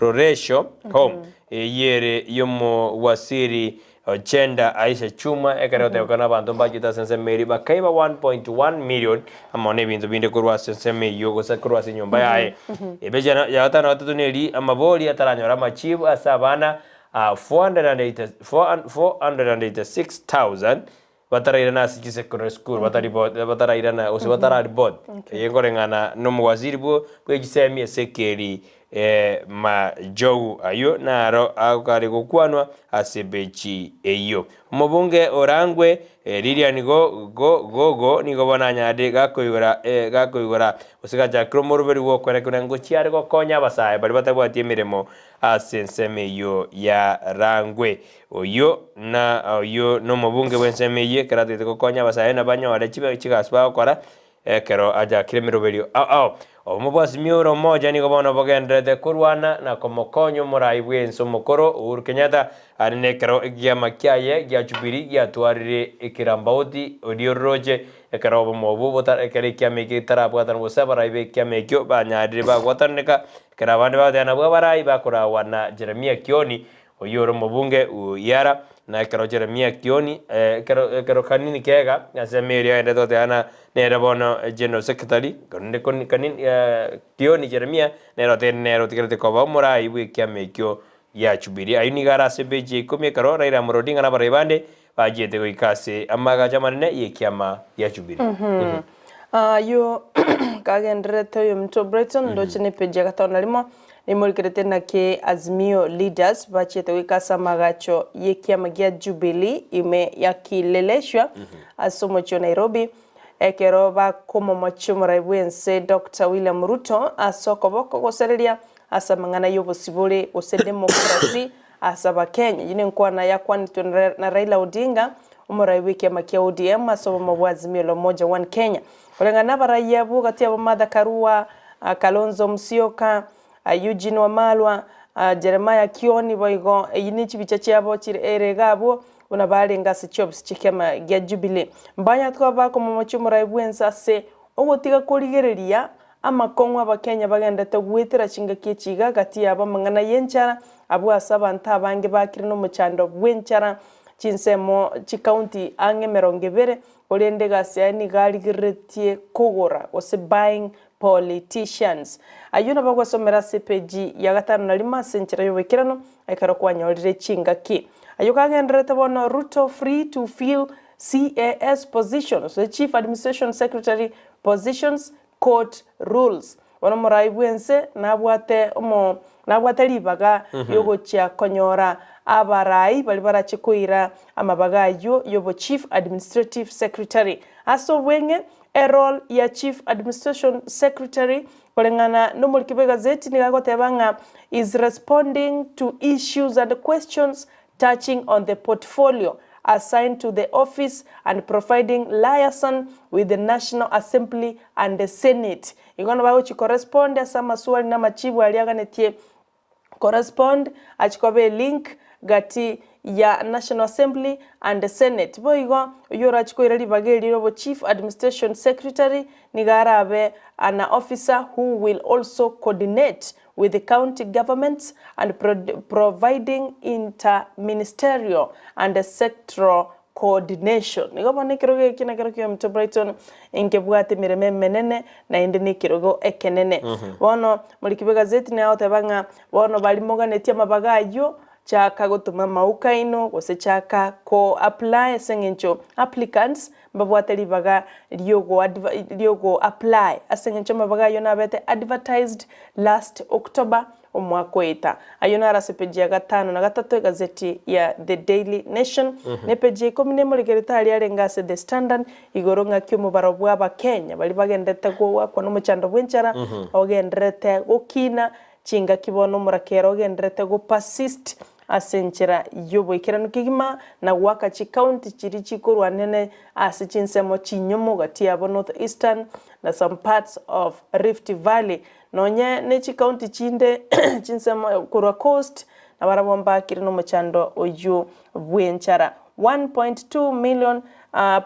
Loresho Home. Eyio ere y'omowasiri Ochenda Aisha Chuma ekero egotebekana abanto mbachete ase ensemo eria bakaiba 1.1 million amo nebinto binde korwa ase ensemo eyio gose korwa ase enyomba yaye. Ebecha ya gatano na gatato neri amabori ataranyora amachibu ase abana 486,000 Batarairana ase chisecondary school bataribot batarairana gose batararibot eye nkoreng'ana na omowaziri bwo bwechisemi Ezekiel Majou ayio naro akare gokwanwa ase ebechi eyio. Omobunge orangwe Lilian go go Gogo nigo bono anyarire gakoigora gakoigora gose gachakire omoroberi bw'okoerekerwa ngochia are gokonya abasae baria batabwati emeremo ase ensemo eyio ya Rangwe. Oyio na oyio nomobunge bw'ensemo eyio, ekero atagete gokonya abasae na banyore chibe chigasi bagokora, ekero achakire emeroberio ao ao. Obomo bwa Azimio ore Umoja nigo bono bogendererete korwana na komokonya omorai bw'ense omokoro Uhuru Kenyatta are nekero ekiama kiaye gia Jubilee giatwarire ekerambauti oria ororoche ekero obomo obwo bota ekero ekiama ekio getarabwatana gose abarai b'ekiama ekio banyarire bagwatananeka ekero abande bagoteba nabwo abarai bakorawa na Jeremiah Kioni Oyio ore omobunge o Iara, na ekero Jeremia Kioni, ekero ekero Kanini Kega, ase emeeri agenderete goteba ng'a nere bono general secretary, korende koni Kanini Kioni Jeremia nere otebire nere otigerete koba omorai bw'ekiama ekio gia Jubilee. Ayio nigo are ase epeji ya ikomi ekero Raila Amolo Odinga na abarai bande bachiete goika ase amagacho amanene y'ekiama gia Jubilee. Ayio kagendererete oyominto Brighton ndoche ne page ya gatano na rimo nimorikerete naki Azimio leaders bachiete goika ase amagacho y'ekiama gia Jubilee ime ya Kileleshwa ase omochie o Nairobi ekero bakomomochia omorai bwense Doctor William Ruto ase okoboko gosereria ase amang'ana y'obosibore gose democracy Ase Abakenya, eyio nenkwana yakwanetwe na Raila Odinga, omorai bw'ekiama kia ODM ase obomo bwa Azimio la Umoja One Kenya. Koreng'ana nabarai abwo gati yabo Martha Karua, Kalonzo Musyoka, Eugene Wamalwa, Jeremiah Kioni boigo eyio ne chibicha chiabo chire ere iga abwo buna barenge ase chiofisi chi'ekiama gia Jubilee. Mbanyarete koba bakomomochia omorai bwense ase ogotiga korigereria Amakong'u Abakenya bagendete goetera chingaki echi iga gati yabo amang'ana y'enchara, abwo ase abanto abange bakire nomochando bw'enchara chinsemo chikaunti ang'e emerongo ebere, korende egasi yaye nigo arigereretie kogora gose buying politicians. Ayio nabo agwesomera ase epeji ya gatano na rimo ase enchera y'oboikeranu ekero kwanyorire chingaki. Ayio kagendererete bono Ruto free to fill CAS position, gose Chief Administration Secretary positions, Court rules. Bono omorai bw'ense nabwate omo nabwate ribaga riogochia konyora abarai baria barache koira amabaga ayio yobo Chief Administrative Secretary. Ase obweng'e, erole ya Chief Administration Secretary koreng'ana nomoriki bw'egazeti nigo agoteba ng'a is responding to issues and questions touching on the portfolio assigned to the office and providing liaison with the National Assembly and the Senate. Igo nabo agochi korespond ase amaswali na amachibu aria aganetie korespond, achi koba elink gati ya National Assembly and the Senate. Boigo oyio orachi koira ribaga erio obo Chief Administration Secretary nigo arabe an officer who will also coordinate with the county governments and providing inter-ministerial and sectoral coordination. Nigo bono ekerogo eke nekero ki'omonto Brighton nkebwate emeremo emenene naende nekerogo ekenene. Bono moriki bw'egazeti nigo agoteba ng'a bono baria moganetie amabaga ayio chaka gotoma amauka aino gose chaka ko apply ase eng'encho applicants Mbabwate ribaga riogo apply ase engencho amabaga ayio nabete advertised last October omwaka oeta. Ayio naro ase peji ya gatano na gatato egazeti ya The Daily Nation ne peji ya ikomi na emoregerete aria arenge ase The Standard igoro ng'aki omobaro bwa abakenya baria bagenderete goakwa nomochando bw'enchara ogendererete gokina chingaki bono omorakera ogendererete go persist Ase enchera y'oboikeranu kegima, na goaka chikaunti chiria chikorwa nene ase chinsemo chinyomo gati yabo North Eastern na some parts of Rift Valley, nonye ne chikaunti chinde chinsemo korwa Coast nabarabwo mbakire nomochando oyio bw'enchara. 1.2 million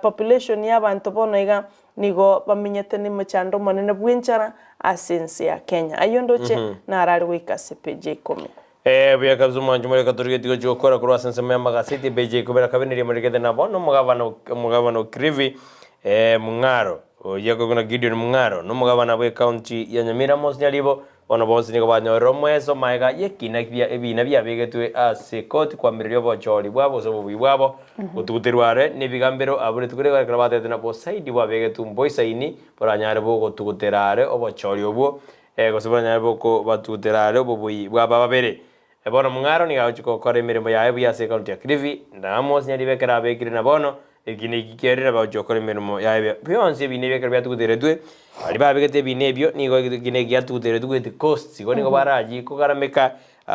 population y'abanto bono iga nigo bamenyete nemochando omonene bw'enchara ase ense ya Kenya. Ayio ndoche narare goika ase page ya ikomi. Eh, buya kabisa omwancho more katorigeti gochia gokora korwa ase ensemo y'amagaseti epeji ya ikomi na kabere neria moregete na bono omogabana omogabana o Kilifi eh, Mung'aro oyio akorokwa na Gideon Mung'aro na omogabana bwe county ya Nyamira Amos Nyaribo bono bonsi nigo banyorire omoeso maega y'ekina bia ebina biabegetwe ase ekoti koamireria obochori bwabo gose obobui bwabo gotuguterwa are nebigambero abwo rituko rigo ekero batebete na bosaidi bwabegetwe mboisaini boranyare bogotugutera are obochori obwo Gose baranyare bokobatutera are obobui bw'aba babere. Bono omong'aro nigo agochia gokora emeremo yaye buya ase ekaunti ya Kilifi, na Amos Nyaribo ekero abekire na bono ekina eki kiarire nabo agochia gokora emeremo yaye buya. Bionsi ebina ebi ekero biatuguteretwe, baria babegete ebina ebio nigo ekina eki giatuguteretwe goetia costs, igo nigo barachie kogarameka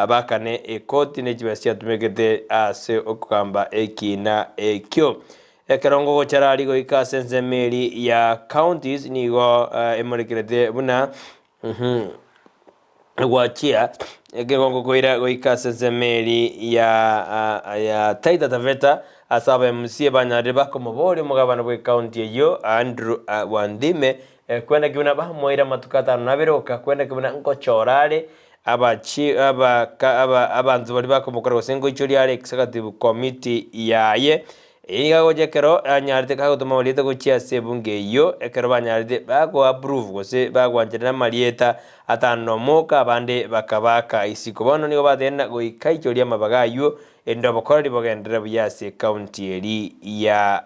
bakane ekoti ne chibesa chiatumekete ase okogamba ekina ekio. Ekero ngogochara aria goika ase ensemo eria ya counties nigo emorekerete buna gwachia ekero ngokoira goika ase ensemo eria ya ya Taita Taveta ase aba MCA banyarire bakomoboria omogabana bwe county eyio Andrew Wandime kwenda ki buna bamoire amatuko atano na abere oka kwenda ki buna ngochora are abachi abaka aba abanto baria bakomokora gose ngoichoria are executive committee yaye. Eye nigo agocha ekero anyarete kagotoma amarieta gochia ase ebunge eyio, ekero banyarete bago approve gose bagwancherera amarieta atano na omoka abande bakabaaka isiko. Bono nigo batenena goika aichorie amabaga ayio erinde obokoreri bogenderere buya ase ecounty eri ya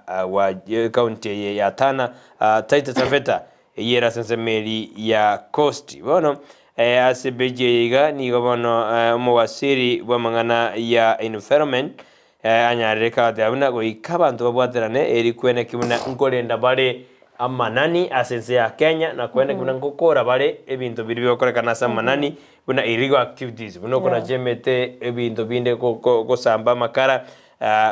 ecounty eye ya Tana Taita Taveta eyio ere ase ensemo eri ya Coast. Bono ase epeji eye iga nigo bono omowaziri bw'amang'ana ya environment Anyarire kagoteba buna goika abanto babwaterane eri kweneki buna nkorenda bare amanani ase ense ya Kenya na kweneki buna ngokora bare ebinto biria bigokorekana ase amanani buna illegal activities buna okonacha emete ebinto binde gosamba amakara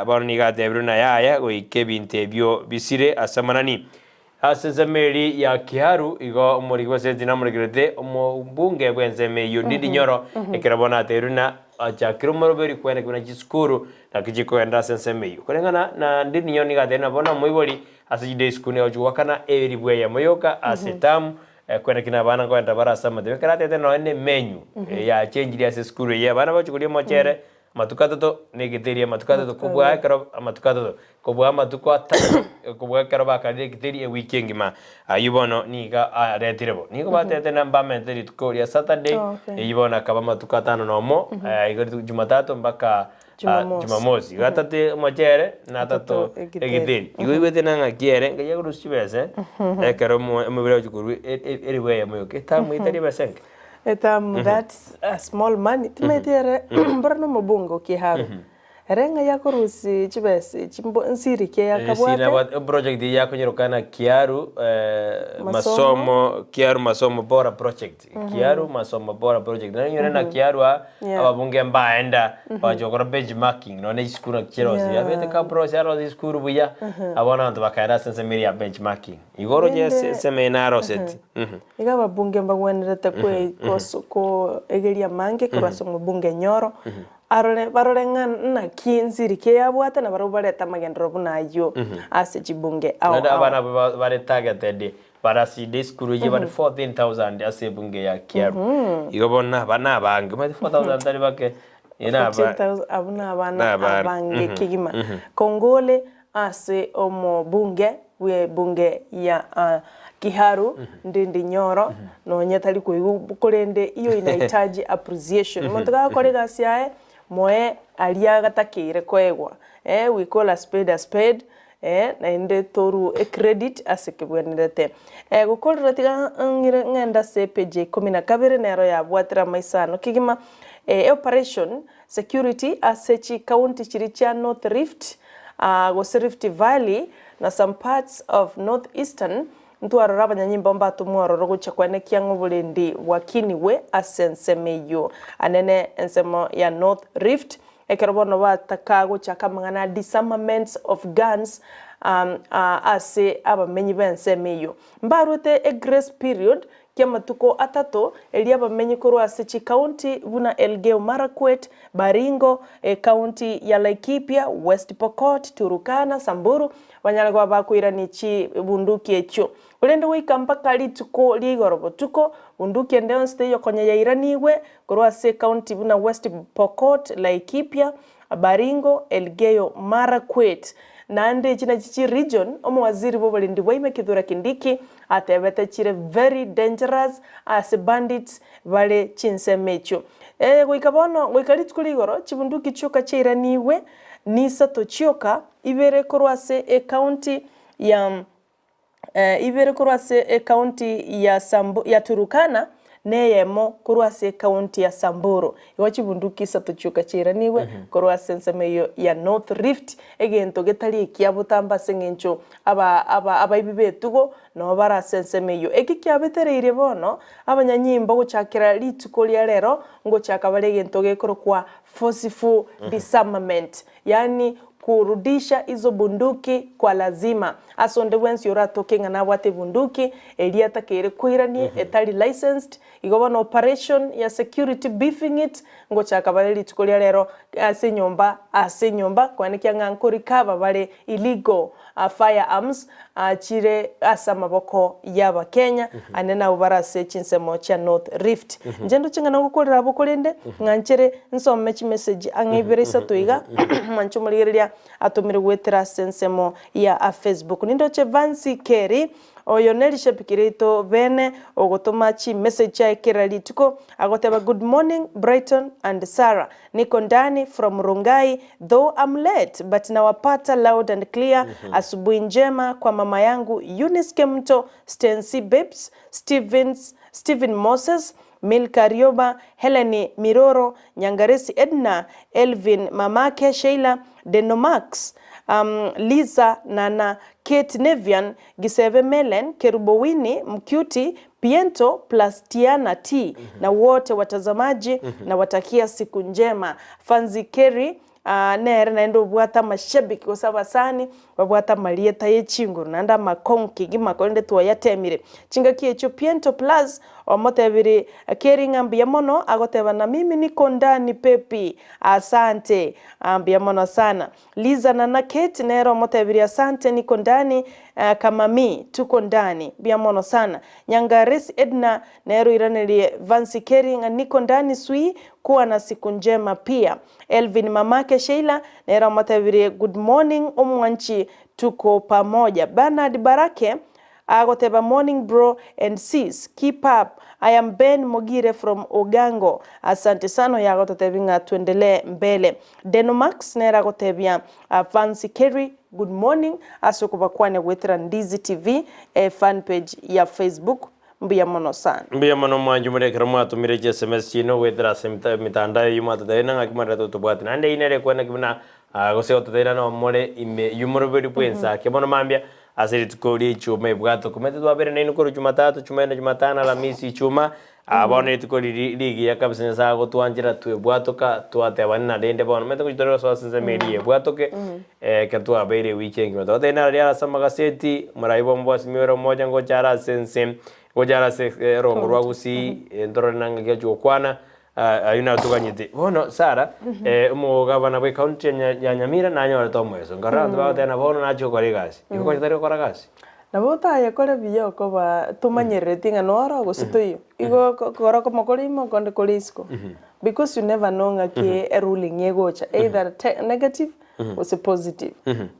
bono nigo atebire buna yaya goika ebinto ebio bisire ase amanani. Ase ensemo eria ya Kiharu igo omoriki bw'esegi namorekerete omobunge bw'ensemo eyio Ndindi Nyoro, ekero bono ateirwe na achakire omoroberi kweneki buna chisukuru naki chikogenderera ase ensemo eyio. Koreng'ana na Ndindi Nyoro nigo ateire na bono omoibori ase chiday school nigo agochia goakana elifu eyemo yoka ase etamu kweneki na abana nkogenderera bare ase amatebe. Ekero atete nonya na emenu yachengirie ase esukuru eyio abana bagochia koria omochere Amatuko atato negeteri amatuko atato kobua ekero amatuko atato kobua amatuko atato kobua ekero bakarire egeteri ewiki engima. Ayio bono nigo aretire bo. Nigo batete na mbamente rituko ria Saturday, Oh, okay. eyio bono akaba amatuko atano na omo, igo rituko Jumatatu mpaka Jumamosi. Jumamosi. Igo atato omochere na atato Atato egeteri. egeteri. Igo oigwete na ng'aki ere, ngai akorusia chibesa ekero omo omobere ogochia korwa eribu eyemo yoka, etamu etari ebesa enke. Etamu that's a small money timaeti ere mbora na omobunge o Kiharu ere ng'ai akorusia chibesa echi mbo nsiri ki akabwate. Project eye yakonyorokana Kiaru masomo Kiaru masomo bora project Kiaru masomo bora project nonye onyore na Kiaru aa ababunge mbaenda bagacha gokora benchmarking nonye chisukuru naki chirosie abete Kabros arosie esukuru buya abwo abanto bakaenda ase ensemo eria ya benchmarking. Igoro Rende ensemo eye naroseti. Iga ababunge mbagwenerete koegeria amange korwa ase omobunge Nyoro, arore barore ng'a naki nsiri ki eyabwate na barabwo barete amagenderero buna ayio ase chibunge ao Naende ao. abana abwo bare targeted baraside esukuru eyio bare 14,000 ase ebunge ya Kiaru. Igo bono naba nabange, omanyete 4,000 tari bake, naba 14,000 abwo nabana nabana. abange kegima. Kongole Ase omobunge bw'ebunge ya Kiharu, Ndindi Nyoro, nonye tari koigwa korende iyo inahitaji appreciation. Omonto gagokora egasi yaye, moe aria agatakeire koegwa. We call a spade a spade, naende torue ecredit ase kebwenerete. Gokorera tiga ng'ire ng'ende ase epage ya ikomi na kabere nero yabwatire amaiso ano kegima, Operation Security ase chicounty chiria chia North Rift gose Rift Valley na some parts of North Eastern ntwarora abanyanyimbo mbatomwe ororo gochia koenekia ng'a oborendi bwakinigwe ase ensemo eyio anene ensemo ya North Rift ekero bono bataka gochaka amang'ana a disarmaments of guns ase abamenyi b'ensemo eyio. Mbarwete egrace period. ki'amatuko atato, erio abamenyi korwa ase chikaunti buna Elgeyo Marakwet, Baringo, ekaunti ya Laikipia, West Pokot, Turukana, Samburu, banyare koba bakoirania chibunduki echio. Korende goika mpaka rituko ria igoro botuko, bunduki ende yonsi teiyo konya yairanigwe korwa ase ekaunti buna West Pokot, Laikipia, Baringo, Elgeyo Marakwet. Naende echi nachi chi region, omowaziri bw'oborendi bwa ime Kithure Kindiki atebete chire very dangerous ase bandits bare chinsemo echio. Ee goika bono goika rituko ria igoro chibunduki chioka chiairanigwe nisato chioka, ibere korwa ase ecounty ya ibere korwa ase ecounty ya Sambu ya Turukana, na eyemo korwa ase ecounty ya Samburu. Igo chibunduki isato chioka chiairanigwe korwa ase ensemo eyio ya North Rift, egento getari ekia botambe ase eng'encho aba aba abaibi b'etugo nabo bare ase ensemo eyio. Eki kiabetereirie bono abanyanyimbo gochakera rituko ria rero ngochaka bare egento gekorokwa forceful disarmament, yaani kurudisha hizo bunduki kwa lazima. Ase onde bwensi oratoke ng'a nabwate ebunduki eria atakeire koiranie etari licensed, igo bono operation ya security beefing it ngochaka bare rituko ria rero ase enyomba ase enyomba koenekia ng'a nkorikaba bare illegal firearms chire ase amaboko y'Abakenya ande nabwo bare ase chinsemo chia North Rift. Inche ndoche ng'a nogokorera abwo korende ng'a nchere nsome chimessage ang'e ibere isato iga mwanche omorigereria atomire goetera ase ensemo ya Facebook. Nindoche Vancy Kerry oyo ne rishabiki riaito bene ogotoma chimessage chiaye kera rituko agoteba good morning Brighton and Sarah Niko ndani from Rongai though I'm late but nawapata loud and clear Asubuhi njema kwa mama yangu Eunice Kemunto, Stency Babes, Stevens, Stephen Moses, Milka Rioba, Helen Miroro, Nyangaresi Edna, Elvin mamake Sheila, Denomax, um, Lisa Nana, Kate Nevian, Gisebe Melen, Kerubo Winnie, Mcuti, Piento plus Tiana T na wote watazamaji nawatakia siku njema. Fancy Kerry ah, nere naende obwate amashabiki gose abasani babwate amarieta ye chinguru naende amakong'u kegima korende twayatemire. Chingaki echio Piento plus omotebiri Kerry ng'a mbuya mono agoteba na mimi niko ndani pepi asante ah, mbuya mono sana. Liza Nana Kate nere omotebirie asante niko ndani kama mi tuko ndani mbuya mono sana. Nyangaresi Edna nere oiranerie Vancy Kerry ng'a niko ndani swi kuwa na siku njema pia. Elvin mamake Sheila nere omotebirie good morning omwanchi tuko pamoja. Bernard Barake Agoteba morning bro and sis keep up I am Ben Mogire from Ogango asante sana oyo agototebi ng'a tuendelee mbele Denomax nere agotebia Fancy Kerry good morning ase okobakwania goetera Ndizi TV fan page ya Facebook mbuya mono sana. Mbuya mono mwanche more ekero mwatomire chi sms chiino goetera ase emitandao eyio mwatotebia ng'a ng'aki mwarete gotobwatia. Naende eyio nere ekwana ki buna gose gototebia nabo more ime y'omoroberi bw'ensake. Bono mambia Ase rituko ri'echuma ebwato komete twabere nainwe korwa Jumatatu, Jumaine, Jumatano, Alamisi, Ichuma, aa bono rituko riri rigiya kabisa Nyasae agotwanchera twebwatoka twatebana na rende bono omanyete ngochi tore gosoa ase ensemo eria yebwatoke ekero twabeire ewiki engima. Togotebia nararia ase amagaseti, omorai bwa omobwasimi ore omocha ngocha are ase ense, ngocha are ase erongo rwa Gusii, ntorore nang'aki achia gokwana. Ayio natoganyete. Bono Sara, omogabana bw'ecounty ya Nya- ya Nyamira nanyorete omoeso. Nkarora abanto bagoteba ng'a bono nachia gokora egasi. Igo konya tari gokora gasi? Nabo otayekore buya okoba tomanyerereti ng'a noro gose toiyo. Igo koro okomo kore ime okonde kore isiko. Because you never know ng'aki eruling egocha either negative gose positive.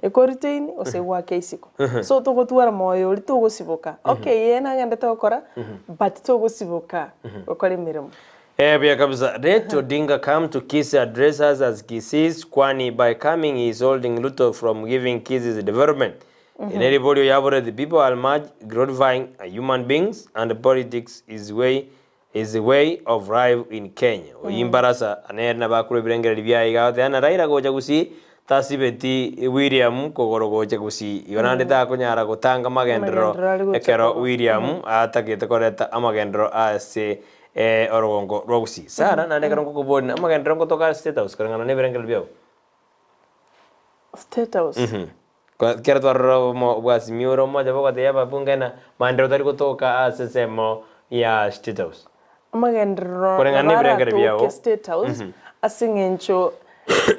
Eko retain gose egoake isiko. So togotwara moyo oria togosiboka. Okay ee nagendete gokora but togosiboka gokora emeremo. Eh buya kabisa. Let Odinga come to Kisii address us as Kisiis kwani by coming he is holding Ruto from giving Kisiis development. Eri neriborio yabore the people are much glorifying human beings and politics is way is the way of life in Kenya. Oyio Mbarasa nere nabo akorwa ebirengererio biaye iga agoteba ng'a Raila gocha Gusii tasibeti William kogoro gocha Gusii. Igo naende takonyara gotanga magenderero Amagenderero are gocha ekero koba. William atagete koreta amagenderero ase orogongo rwa Gusii. Sarah naende ekero ngokoboria amagenderero ngotoka are State House koreng'ana na ebirengererio biao. State House. Kero twarora obomo bwa Simioro omocha bogotebia ababunge ng'a maenderero tari gotoka ase ensemo ya State House? Amagenderero Koreng'ana nabo nebirengererio biao. aratoke State House ase eng'encho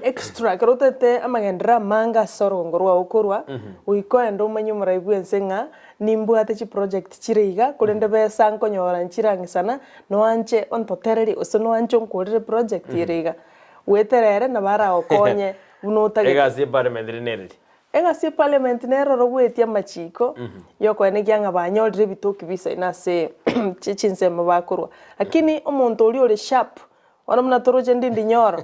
extra ekero otagete amagenderero amange ase orogongo rwao korwa, goika oende omanye omorai bwense ng'a nimbwate chiproject chire iga korende besa nkonyora nchirang'isana, noanche ontotererie gose noanche onkorere project ere iga. Goetera ere nabo aragokonye buna otagete. Egasi ya eparliament rende nereri? Egasi y'eparliament nere oro goetia amachiko yokoenekia ng'a banyorire ebitoki bisaine ase chinsemo bakorwa. Lakini omonto oria ore sharp, bono buna toroche Ndindi Nyoro,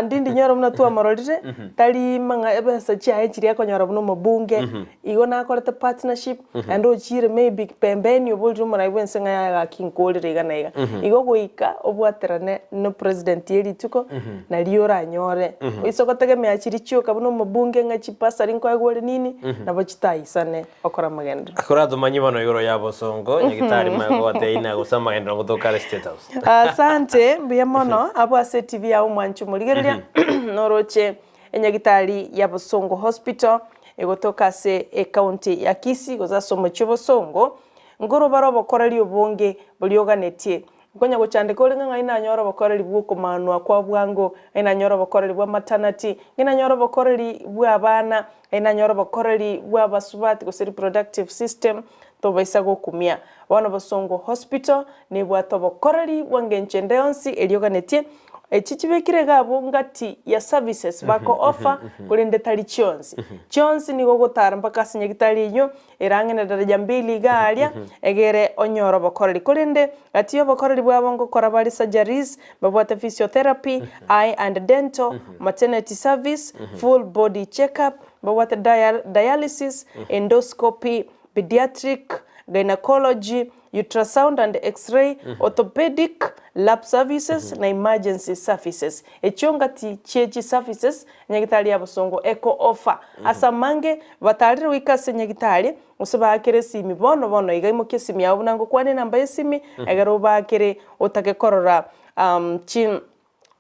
Ndindi Nyoro buna twamororire, tari mang'a ebesa chiaye chiria akonyora buna omobunge, igo nakorete partnership, naende ochire maybe pembeni oborire omorai bwense ng'a yaya gaki nkorire iga na iga. Igo goika obwaterane no president ye rituko, nario oranyore. Oise gotegemea chiria chioka buna omobunge ng'a chibasari nkoegwa ore nini, nabo chitaisane okora amagenderero. Koratomanye bono igoro ya bosongo, Nyagitari maya kogotebia ina gose amagenderero gotoka are State House. Asante, mbuya mono abwo ase etibi yao mwanche omorigereria, noroche enyagitari ya Bosongo Hospital egotoka ase ecounty ya Kisii gose ase omochie o Bosongo, nkorobare obokoreri obonge boria oganetie. Nkonya gochandeka ore ng'a ng'ai nanyore obokoreri bw'okomanwa kwa bwango, ng'ai nanyore obokoreri bwa maternity, ng'ai nanyore obokoreri bw'abana, ng'ai nanyore obokoreri bw'abasubati gose reproductive system, tobaisa gokumia. Bono Bosongo Hospital nebwate obokoreri bwa ngencho ende yonsi eria oganetie, echi chibekire iga abwo ngati ya services bako offer korende tari chionsi. Chionsi nigo ogotara mpaka ase nyagitari eyio Erang'e na daraja mbili iga aria, egere onyore obokoreri. Korende gati y'obokoreri bwabo ngokora bare surgeries, babwate physiotherapy, eye and dental, maternity service, full body check up, babwate dialysis, endoscopy, pediatric, gynecology, ultrasound and x-ray, orthopedic, lab services, na emergency services. Echio ngati chie chiservices Nyagitari ya bosongo eko offer ase amange, batarire goika ase nyagitari, gose baakere esimi bono bono iga imokia esimi yao buna ngokwana enamba y'esimi, egere obaakere otake korora chi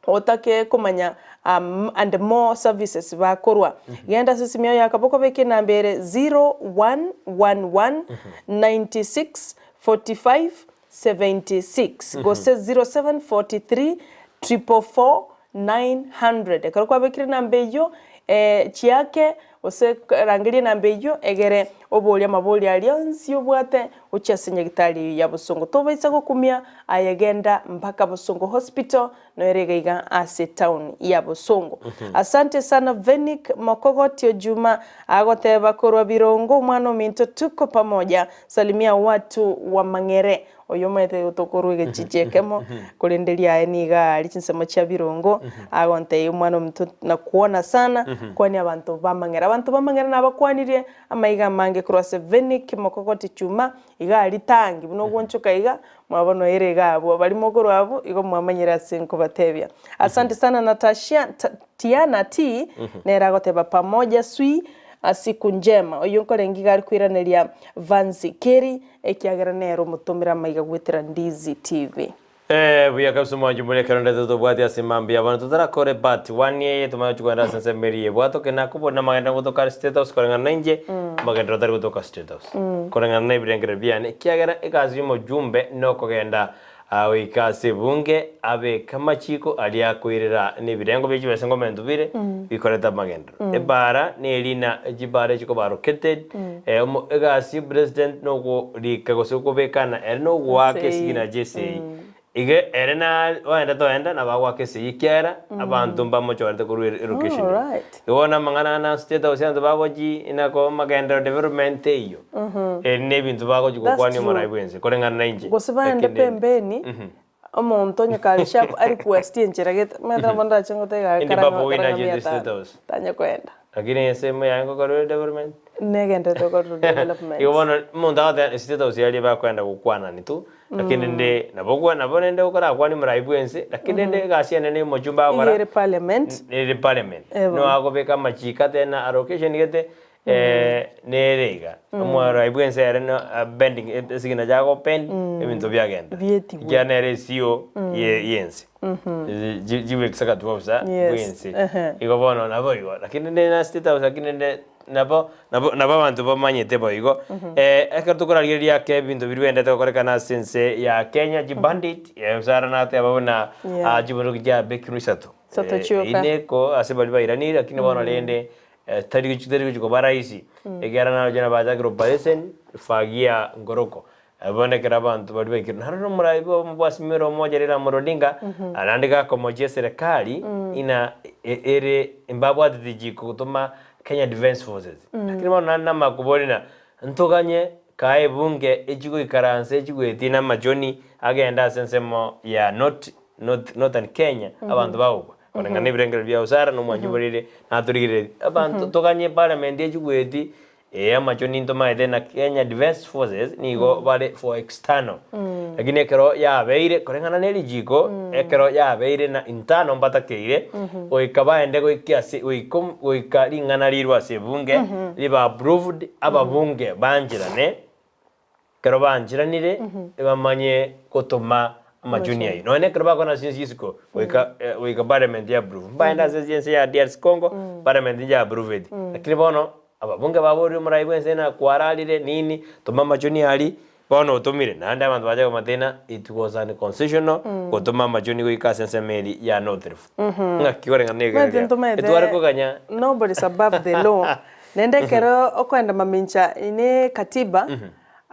otake komanya and more services bakorwa. Genda ase esimi yao ya kaboko obeke enamba ere 0111 96 45 76 gose 0743 444 900. Ekero kwabekire enamba eyio, chiake gose rangeria enamba eyio egere oborie amaborio aria onsi obwate gochia ase nyagitari eyio ya Bosongo. Tobaisa gokumia aye genda mpaka Bosongo Hospital noere iga iga ase etown ya Bosongo. Asante sana Venick Mokogoti Ojuma agoteba korwa Birongo omwana ominto tuko pamoja salimia watu wa Mang'ere. Oyio omanyete tokorwa egechichi ekemo, korende riaye nigo aria chinsemo chia birongo, agontebia omwana ominto nakuona sana, kwania abanto b'amang'era. Abanto b'amang'era nabakwanirie amaiga amange korwa ase Venick Mokogoti Chuma, iga aria tangi buna ogwonchoka iga, mwabona oere iga abwo, baria mokorwa abwo igo mwamanyire ase nkobatebia. Asante sana Natashia Tiana T, nere agoteba pamoja swi siku njema. Oyio nkorenge iga are koiraneria Vanzi Keri. Ekiagera nere omotomire amaiga goetera Ndizi TV. Eeh buya kabisa omwanchi more ekero ndete tobwate ase mambia bono totarakore part one eye tomanye gochia kogenda ase ensemo eria ebwatoke nakobori namagenderero gotoka are state house koreng'ana na inche amagenderero tari gotoka state house koreng'ana na ebirengererio biane ekiagera egasi ya omojumbe nokogenda Goika ase ebunge abeke amachiko aria akoirera nebirengo bie chibesa ngomento bire bikoreta amagenderero. Ebaara nerina chibaara echikoba allocated, egasi ya president nogorika gose kobekana ere nogoaka esigina chiesegi. Iga ere na oende toenda nabo agoaka esegi ekiagera abanto mbamochorete korwa elocation eye. Igo bono amang'ana aya na state house abanto bagochi nako amagenderero development teiyo. Eri nebinto bagochi That's gokwania true. omorai bwense koreng'ana na inche. Gose baende Lakini rende. pembeni, omonto onye kare sharp ari kuwastia enchera gete, omanyete nabo ndache ngote iga Indi karang'o Babu karang'o inache mia State tano, House. tanya koenda. Lakini ensemo yaye ngokorwa development. Negenderete gokorwa development. Igo bono omonto agoteba State House yaria bakoenda gokwanani tu, lakini rende nabo okwa nabo rende okorakwanie omorai bwense, lakini rende egasi enene ya omochumba Iga agokora, ere parliament. ere parliament. Ebo. No agobeka amachiko atena allocation gete, nere iga, omorai bwense ere no bending esigina chiago bend, ebinto biagenda. Bietigwe. Ekiagera nere esio ye yense. Chief executive officer Yes, bwense. ehe. Igo bono nabo igo, lakini rende na State House lakini rende. Nabo nabo nabo abanto bamanyete boigo. Eh, ekero tokorarigereria ake ebinto biria biendete gokorekana ase ense ya Kenya, chibandit, eh, Sarah nateba buna Yeah. ah, chibunduki chiabekirwe isato. Isato Eh, chioka. ine ko ase baria bairanire, lakini bono rende eh, tari gochi tari gochi koba rahisi, ekiagera naroche nabachakire operation fagia ngoroko. Bono ekero abanto baria baikire, naroro omorai bwa omobwasi omoja Raila Amolo Odinga, naende gakomochia eserekari ina ere mbabwatete jiko gotoma Kenya Defence Forces. Lakini bono naende namakobori na ntoganye kae ebunge echi goikaransa echi goetia na amachoni agende ase ensemo ya North North Northern Kenya abanto bagokwa. Koreng'ana na ebirengererio bia Usara na omwanchi oborere natorigereria. Abanto toganye eparliament echi goetia Ee, amachwe nintomaete na Kenya Defence Forces nigo bare for external. Lakini ekero yabeire koreng'ana ne richiko, ekero yabeire na internal mbatakeire, goika baende goika ase goika goika ring'ana rirwe ase ebunge, ribe approved, ababunge bancherane, Ekero bancheranire, bamanye gotoma amachuni ayio. Nonya ekero bakwana ase ense isiko, goika goika parliament ya approve. Mbaende ase ense ya DRC Congo, parliament nja approveti. Lakini bono, ababunge baborire omorai bwa ense ng'a kwararire nini, toma amachuni aria, bono otomire. Naende abanto bacha komanya ng'a it was unconstitutional gotoma amachuni goika ase ensemo eria ya North Rift. Ng'aki koreng'ana na Omanyete egereria? ntomanyete Etware koganya. Nobody's above the law. Naende ekero okoenda mamincha ne katiba,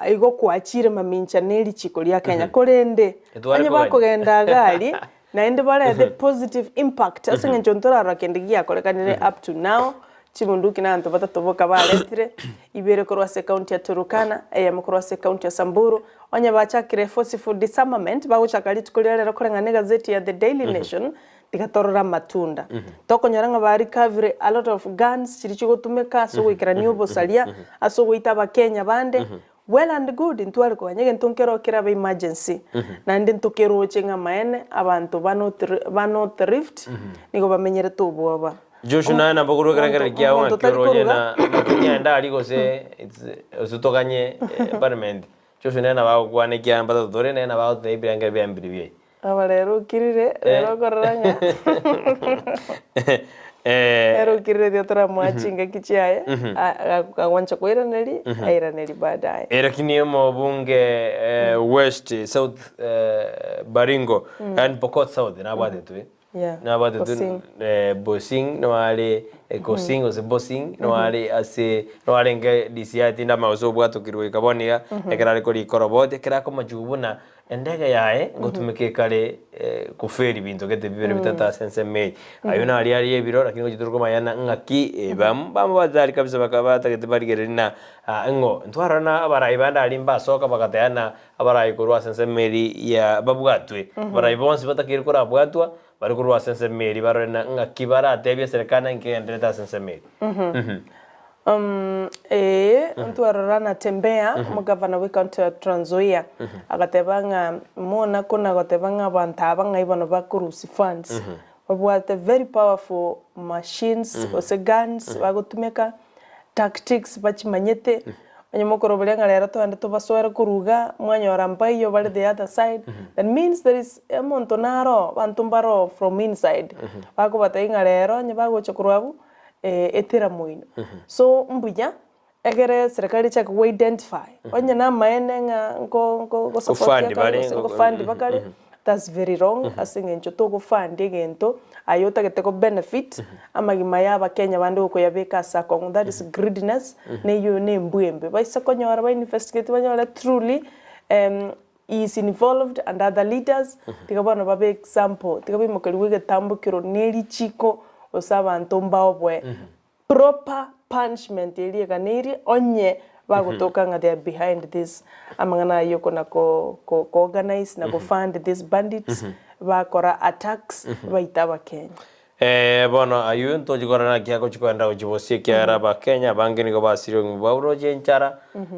igo kwachire mamincha ne richiko ria Kenya. Korende, Etware onye koganya. bakogenda iga aria, naende barete positive impact ase eng'encho ntorarora kende giakorekanire up to now, chibunduki na abanto batato boka baretire, ibere korwa ase ecounty ya Turkana, eyemo korwa ase ecounty ya Samburu, onye bachakire forceful disarmament, bagochaka rituko ria rero koreng'ana na egazeti ya The Daily Nation, Tiga torore amatunda. Tokonyora ng'a ba recovery a lot of guns chiria chigotumeka ase ogoikerania obosaria, ase ogoita abakenya bande, well and good intware koganya egento nkero kerabe emergency. Naende ntokeroche ng'a amaene abanto ba North ba North Rift nigo bamenyerete obwoba. Joshua naye nabo korwa ekerengererio Omonto kiao omonto ng'aki tari oroche koruga na naki ng'ende aria gose it's gose toganye parliament. Joshua nere nabo agokwana ekiagera mbatatu tore nere nabo agototebia ebirengererio biaye mbiri biaye. Aba rero okirire, rero okorora ng'a rero okirire tiga toramoa chingaki chiaye, akagwancha koiraneria, airanerie baadaye. Lakini omobunge West South Baringo yaani Pokot South nabwatetwe Yeah, nabwatetwe Bosing. Bosing noare Kosing gose Bosing noare ase noarenge DCI tinde amagose obwatokirwe goika bono iga ekero are korika oroboti ekero akomochigwa buna Endege yaye ngotumeka ekare koferi binto gete bibere bitato ase ensemo eye. Ayio naria aria ebiro lakini gochia tore komanyana ng'aki bamo bamo batari kabisa bakaba batagete barigereria na ng'o ntwarora na abarai bande aria mbasoka bagateba na abarai korwa ase ensemo eria ya babwatwe. Abarai bonsi batakeire korabwatwa bare korwa ase ensemo eria barore na ng'aki baratebie eserekari naki kegendererete ase ensemo eria. Ee, ntwarora Natembeya, omogavana bw'ecounty ya Trans Nzoia, agateba ng'a mona kona goteba ng'a abanto aba ng'ai bono bakorusia funds, babwate very powerful machines gose guns bagotumeka, tactics bachimanyete, onye mokoroberia ng'a rero togende tobasoere korwa igaa, mwanyora mbaiyo bare the other side, that means there is omonto naro, abanto mbaro from inside, bakobatebia ng'a rero onye bagocha korwa abwo, etera moino. So mbuya egere serikali echake go identify onye na amaene ng'a nko nko go support Gofund akare bare, gose ngo fund bakare that's very wrong ase eng'encho togo fund egento aye otagete go benefit amagima ya abakenya bande gokoyabeka ase akong'u that is greediness na eywo na embwa embe. Baise konyora ba investigate banyore truly He is involved and other leaders, tiga bono babe example, tiga baimokerigwe egetambokero ne richiko gose abanto mbaoboe proper punishment eria eganeirie onye bagotoka ng'a they are behind this amang'ana ayio kona ko ko organize na go fund these bandits bakora attacks baita abakenya. Ee, bono ayio ntochi korora naki agochi koenda gochia bosio, ekiagera Abakenya abange nigo basire obogima bwabo roche enchara,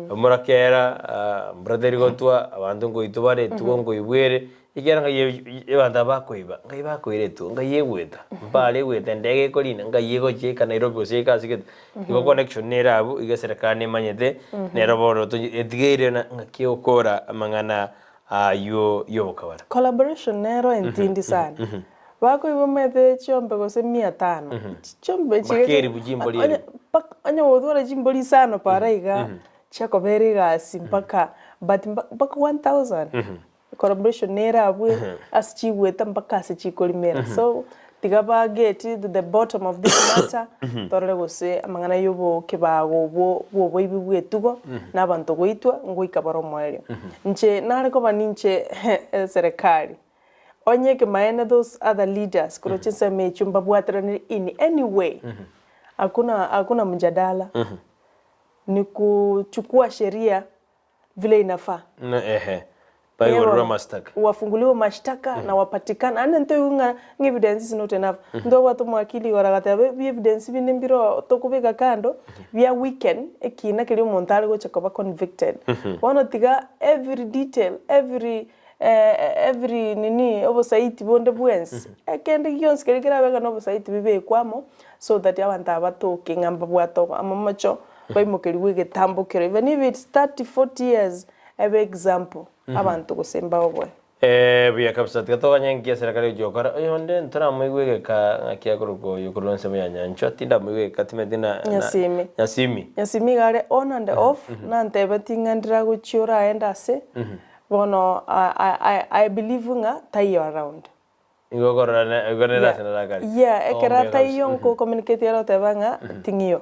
omorakera, mbura teri gotwa, abanto nkoitwa bare etugo nkoibwa ere, ekiagera ngai abanto aba bakoiba, ngai bakoira etugo, ngai egweta, mpare egweta endege ekorina, ngai egochia eka Nairobi gose eka ase gete, igo connection nere abwo, igo eserekari nemanyete, nero bono etigeire ng'aki egokora amang'ana aywo yobokabara. Collaboration nero entindi sana. Bakoiba omanyete chiombe gose mia tano, chiombe Mpaka chiria eribu chimbori onye eribu. mpaka onye gotwara chimbori isano para iga, chiakobera egasi mpaka but mpaka 1000, collaboration nere abwo ase chigweta mpaka ase chikorimera. So, tiga ba get to the bottom of this matter, torore gose amang'ana ya obokebago obwo bwa oboibi bwa etugo, na abanto goitwa, ngoika bare omoerio. Inche nare koba ninche eserekari, Onye ekemanene those other leaders korwa chinsemo echio mbabwateranire in any way, hakuna hakuna mjadala, ni kuchukua sheria vile inafaa. Na ehe. Baigorerwe amashtaka. Wafunguliwe mashtaka na wapatikana aande ntoigwe ng'a ng'a evidence is not enough. Ntobwate omwakili igoro agateba ebi evidence binde mbiroo tokobeka kando bia weaken ekina keria omonto are gocha koba convicted. Bono tiga every detail, every every nini obosaiti bonde bwensi, ekende gionsi keria kerabe ng'a nobosaiti bibekwe amo, so that abanto aba batoke ng'a mbabwate amamocho, baimokerigwe egetambo kero even if it's 30, 40 years, ebe example, abanto gose mbaoboe. Buya kabisa, tiga toganye nki eserekari egochia gokora, oyonde ntoramoigwe egeka ng'aki akorokwa oyo korwa ensemo ya Nyanchwa, tindamoigwa egeka timanyeti na na Nyasimi. Nyasimi. Nyasimi iga are on and off, nantebeti ng'a ndiragochia oraende ase, Bono I believe ng'a taiyo around. Igo okorora ne igo nere ase narakare. Yeah, ekero Oh, mbuya ataiyo kabisa. nko communicate ere oteba ng'a ting'iyo.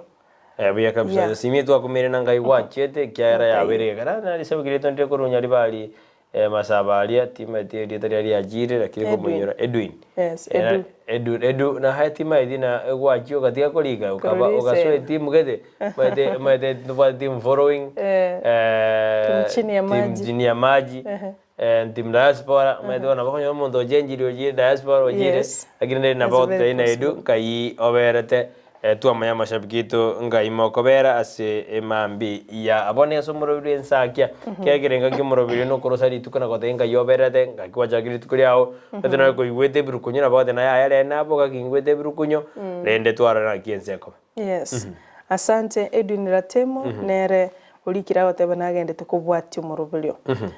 Eh, buya kabisa. Yeah. Nyasimi twakumire na ngai gwachiete ekiagera Ngai. yabeire egekara narisabu riaito ndire korwa Nyaribari eh, masaba aria timanyeti erieta riaye riachire lakini Edwin. komoinyora Edwin. Yes, Eh, Edu. Edu, Edu naye timaeti na egwachia ogatiga korika okaba Korora ogasoa esemi. etimu gete Maete maete ntobwate team following Eh. eh, Team chini ya team maji. chini ya maji Ehe. eh, team diaspora maete bono bakonyora omonto ochenchiri ochire diaspora ochire Yes. lakini nere nabo That's very ogotebia ng'a Edu possible. nkai oberete eh, twamanya amashabiki aito nkai mokobera ase emambi ya abwo ase omorobiri ensakia kera ekerengo kia omorobiri nokorosa rituko na gotebia nkai oberete ngaki gwachakire rituko riago omanyete nonya koigwete ebirukunyo nabo ogoteba naye aye rende nabo gaki ngigwete ebirukunyo rende twarora naki ense ekoba. Yes. Asante Edwin Ratemo nere orikire agoteba nagendete kobwatia omoroberio.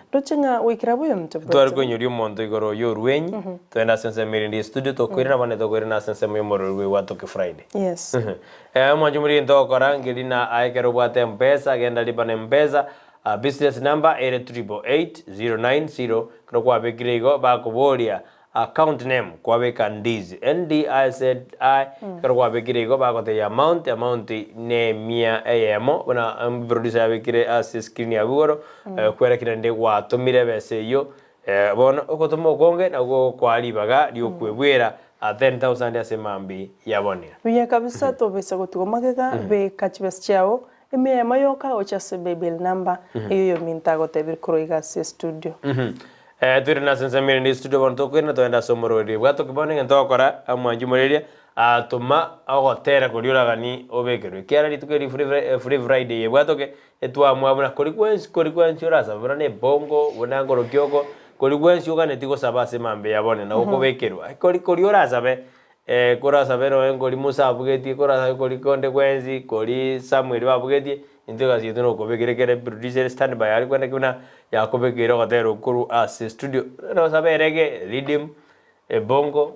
Ndoche ng'a goikera abwo oyominto Tware Brighton. koinyoria omonto igoro y'orwenyi, togende ase ensemo erinde y'estudio tokoirana bono tokoirana ase ensemo y'omorero bw'Egwatoke Friday. Yes. Omwancho moria egento ogokora nkeri na aye ekero obwate mpesa genda lipa na mpesa business number ere 888090 ekero kwabekire igo bakoboria Account name, kwabeka Ndizi, N-D-I-Z-I, ekero kwabekire igo bagotebia amount, amount ne emia eyemo, buna producer yabekire ase screen abwo igoro, kwerekire naende gwatomire ebesa eyio, bono ogotoma okonge nabwo gogokoa ribaga riokwebwera 10,000 ase mambia ya bono. Buya kabisa tobesa gotigwa magega beka chibesa chiao emeyemo yoka gochia ase paybill number eyio yominto agotebire korwa iga ase studio. Twirane ase ensemo ere ne studio bono tokoirana togende ase omorweri bwatoke bono egento ogokora omwanchi omoreria toma ogotera koria oragani obekerwe ekiagera rituko eri free free friday eye bwatoke etwamua buna kori gwensi kori gwensi orasabe buna na ebongo buna nkorokia oko kori gwensi oganeti gosaba ase mambia ya bono nabo okobekerwa kori koria orasabe Korasabe nonya nkori Musa abugetie, korasabe kori konde gwensi, kori Samuel babugetie, intwe egasi yaito nokobekera ekere producer ere stand by aria kwenda ki buna yakobekeire ogotera okorwa ase studio. Nosabe reggae, riddim, ebongo,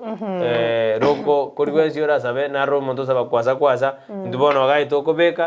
roko, kori gwensi orasabe naro omonto osaba kwasa kwasa, intwe bono iga tokobeka.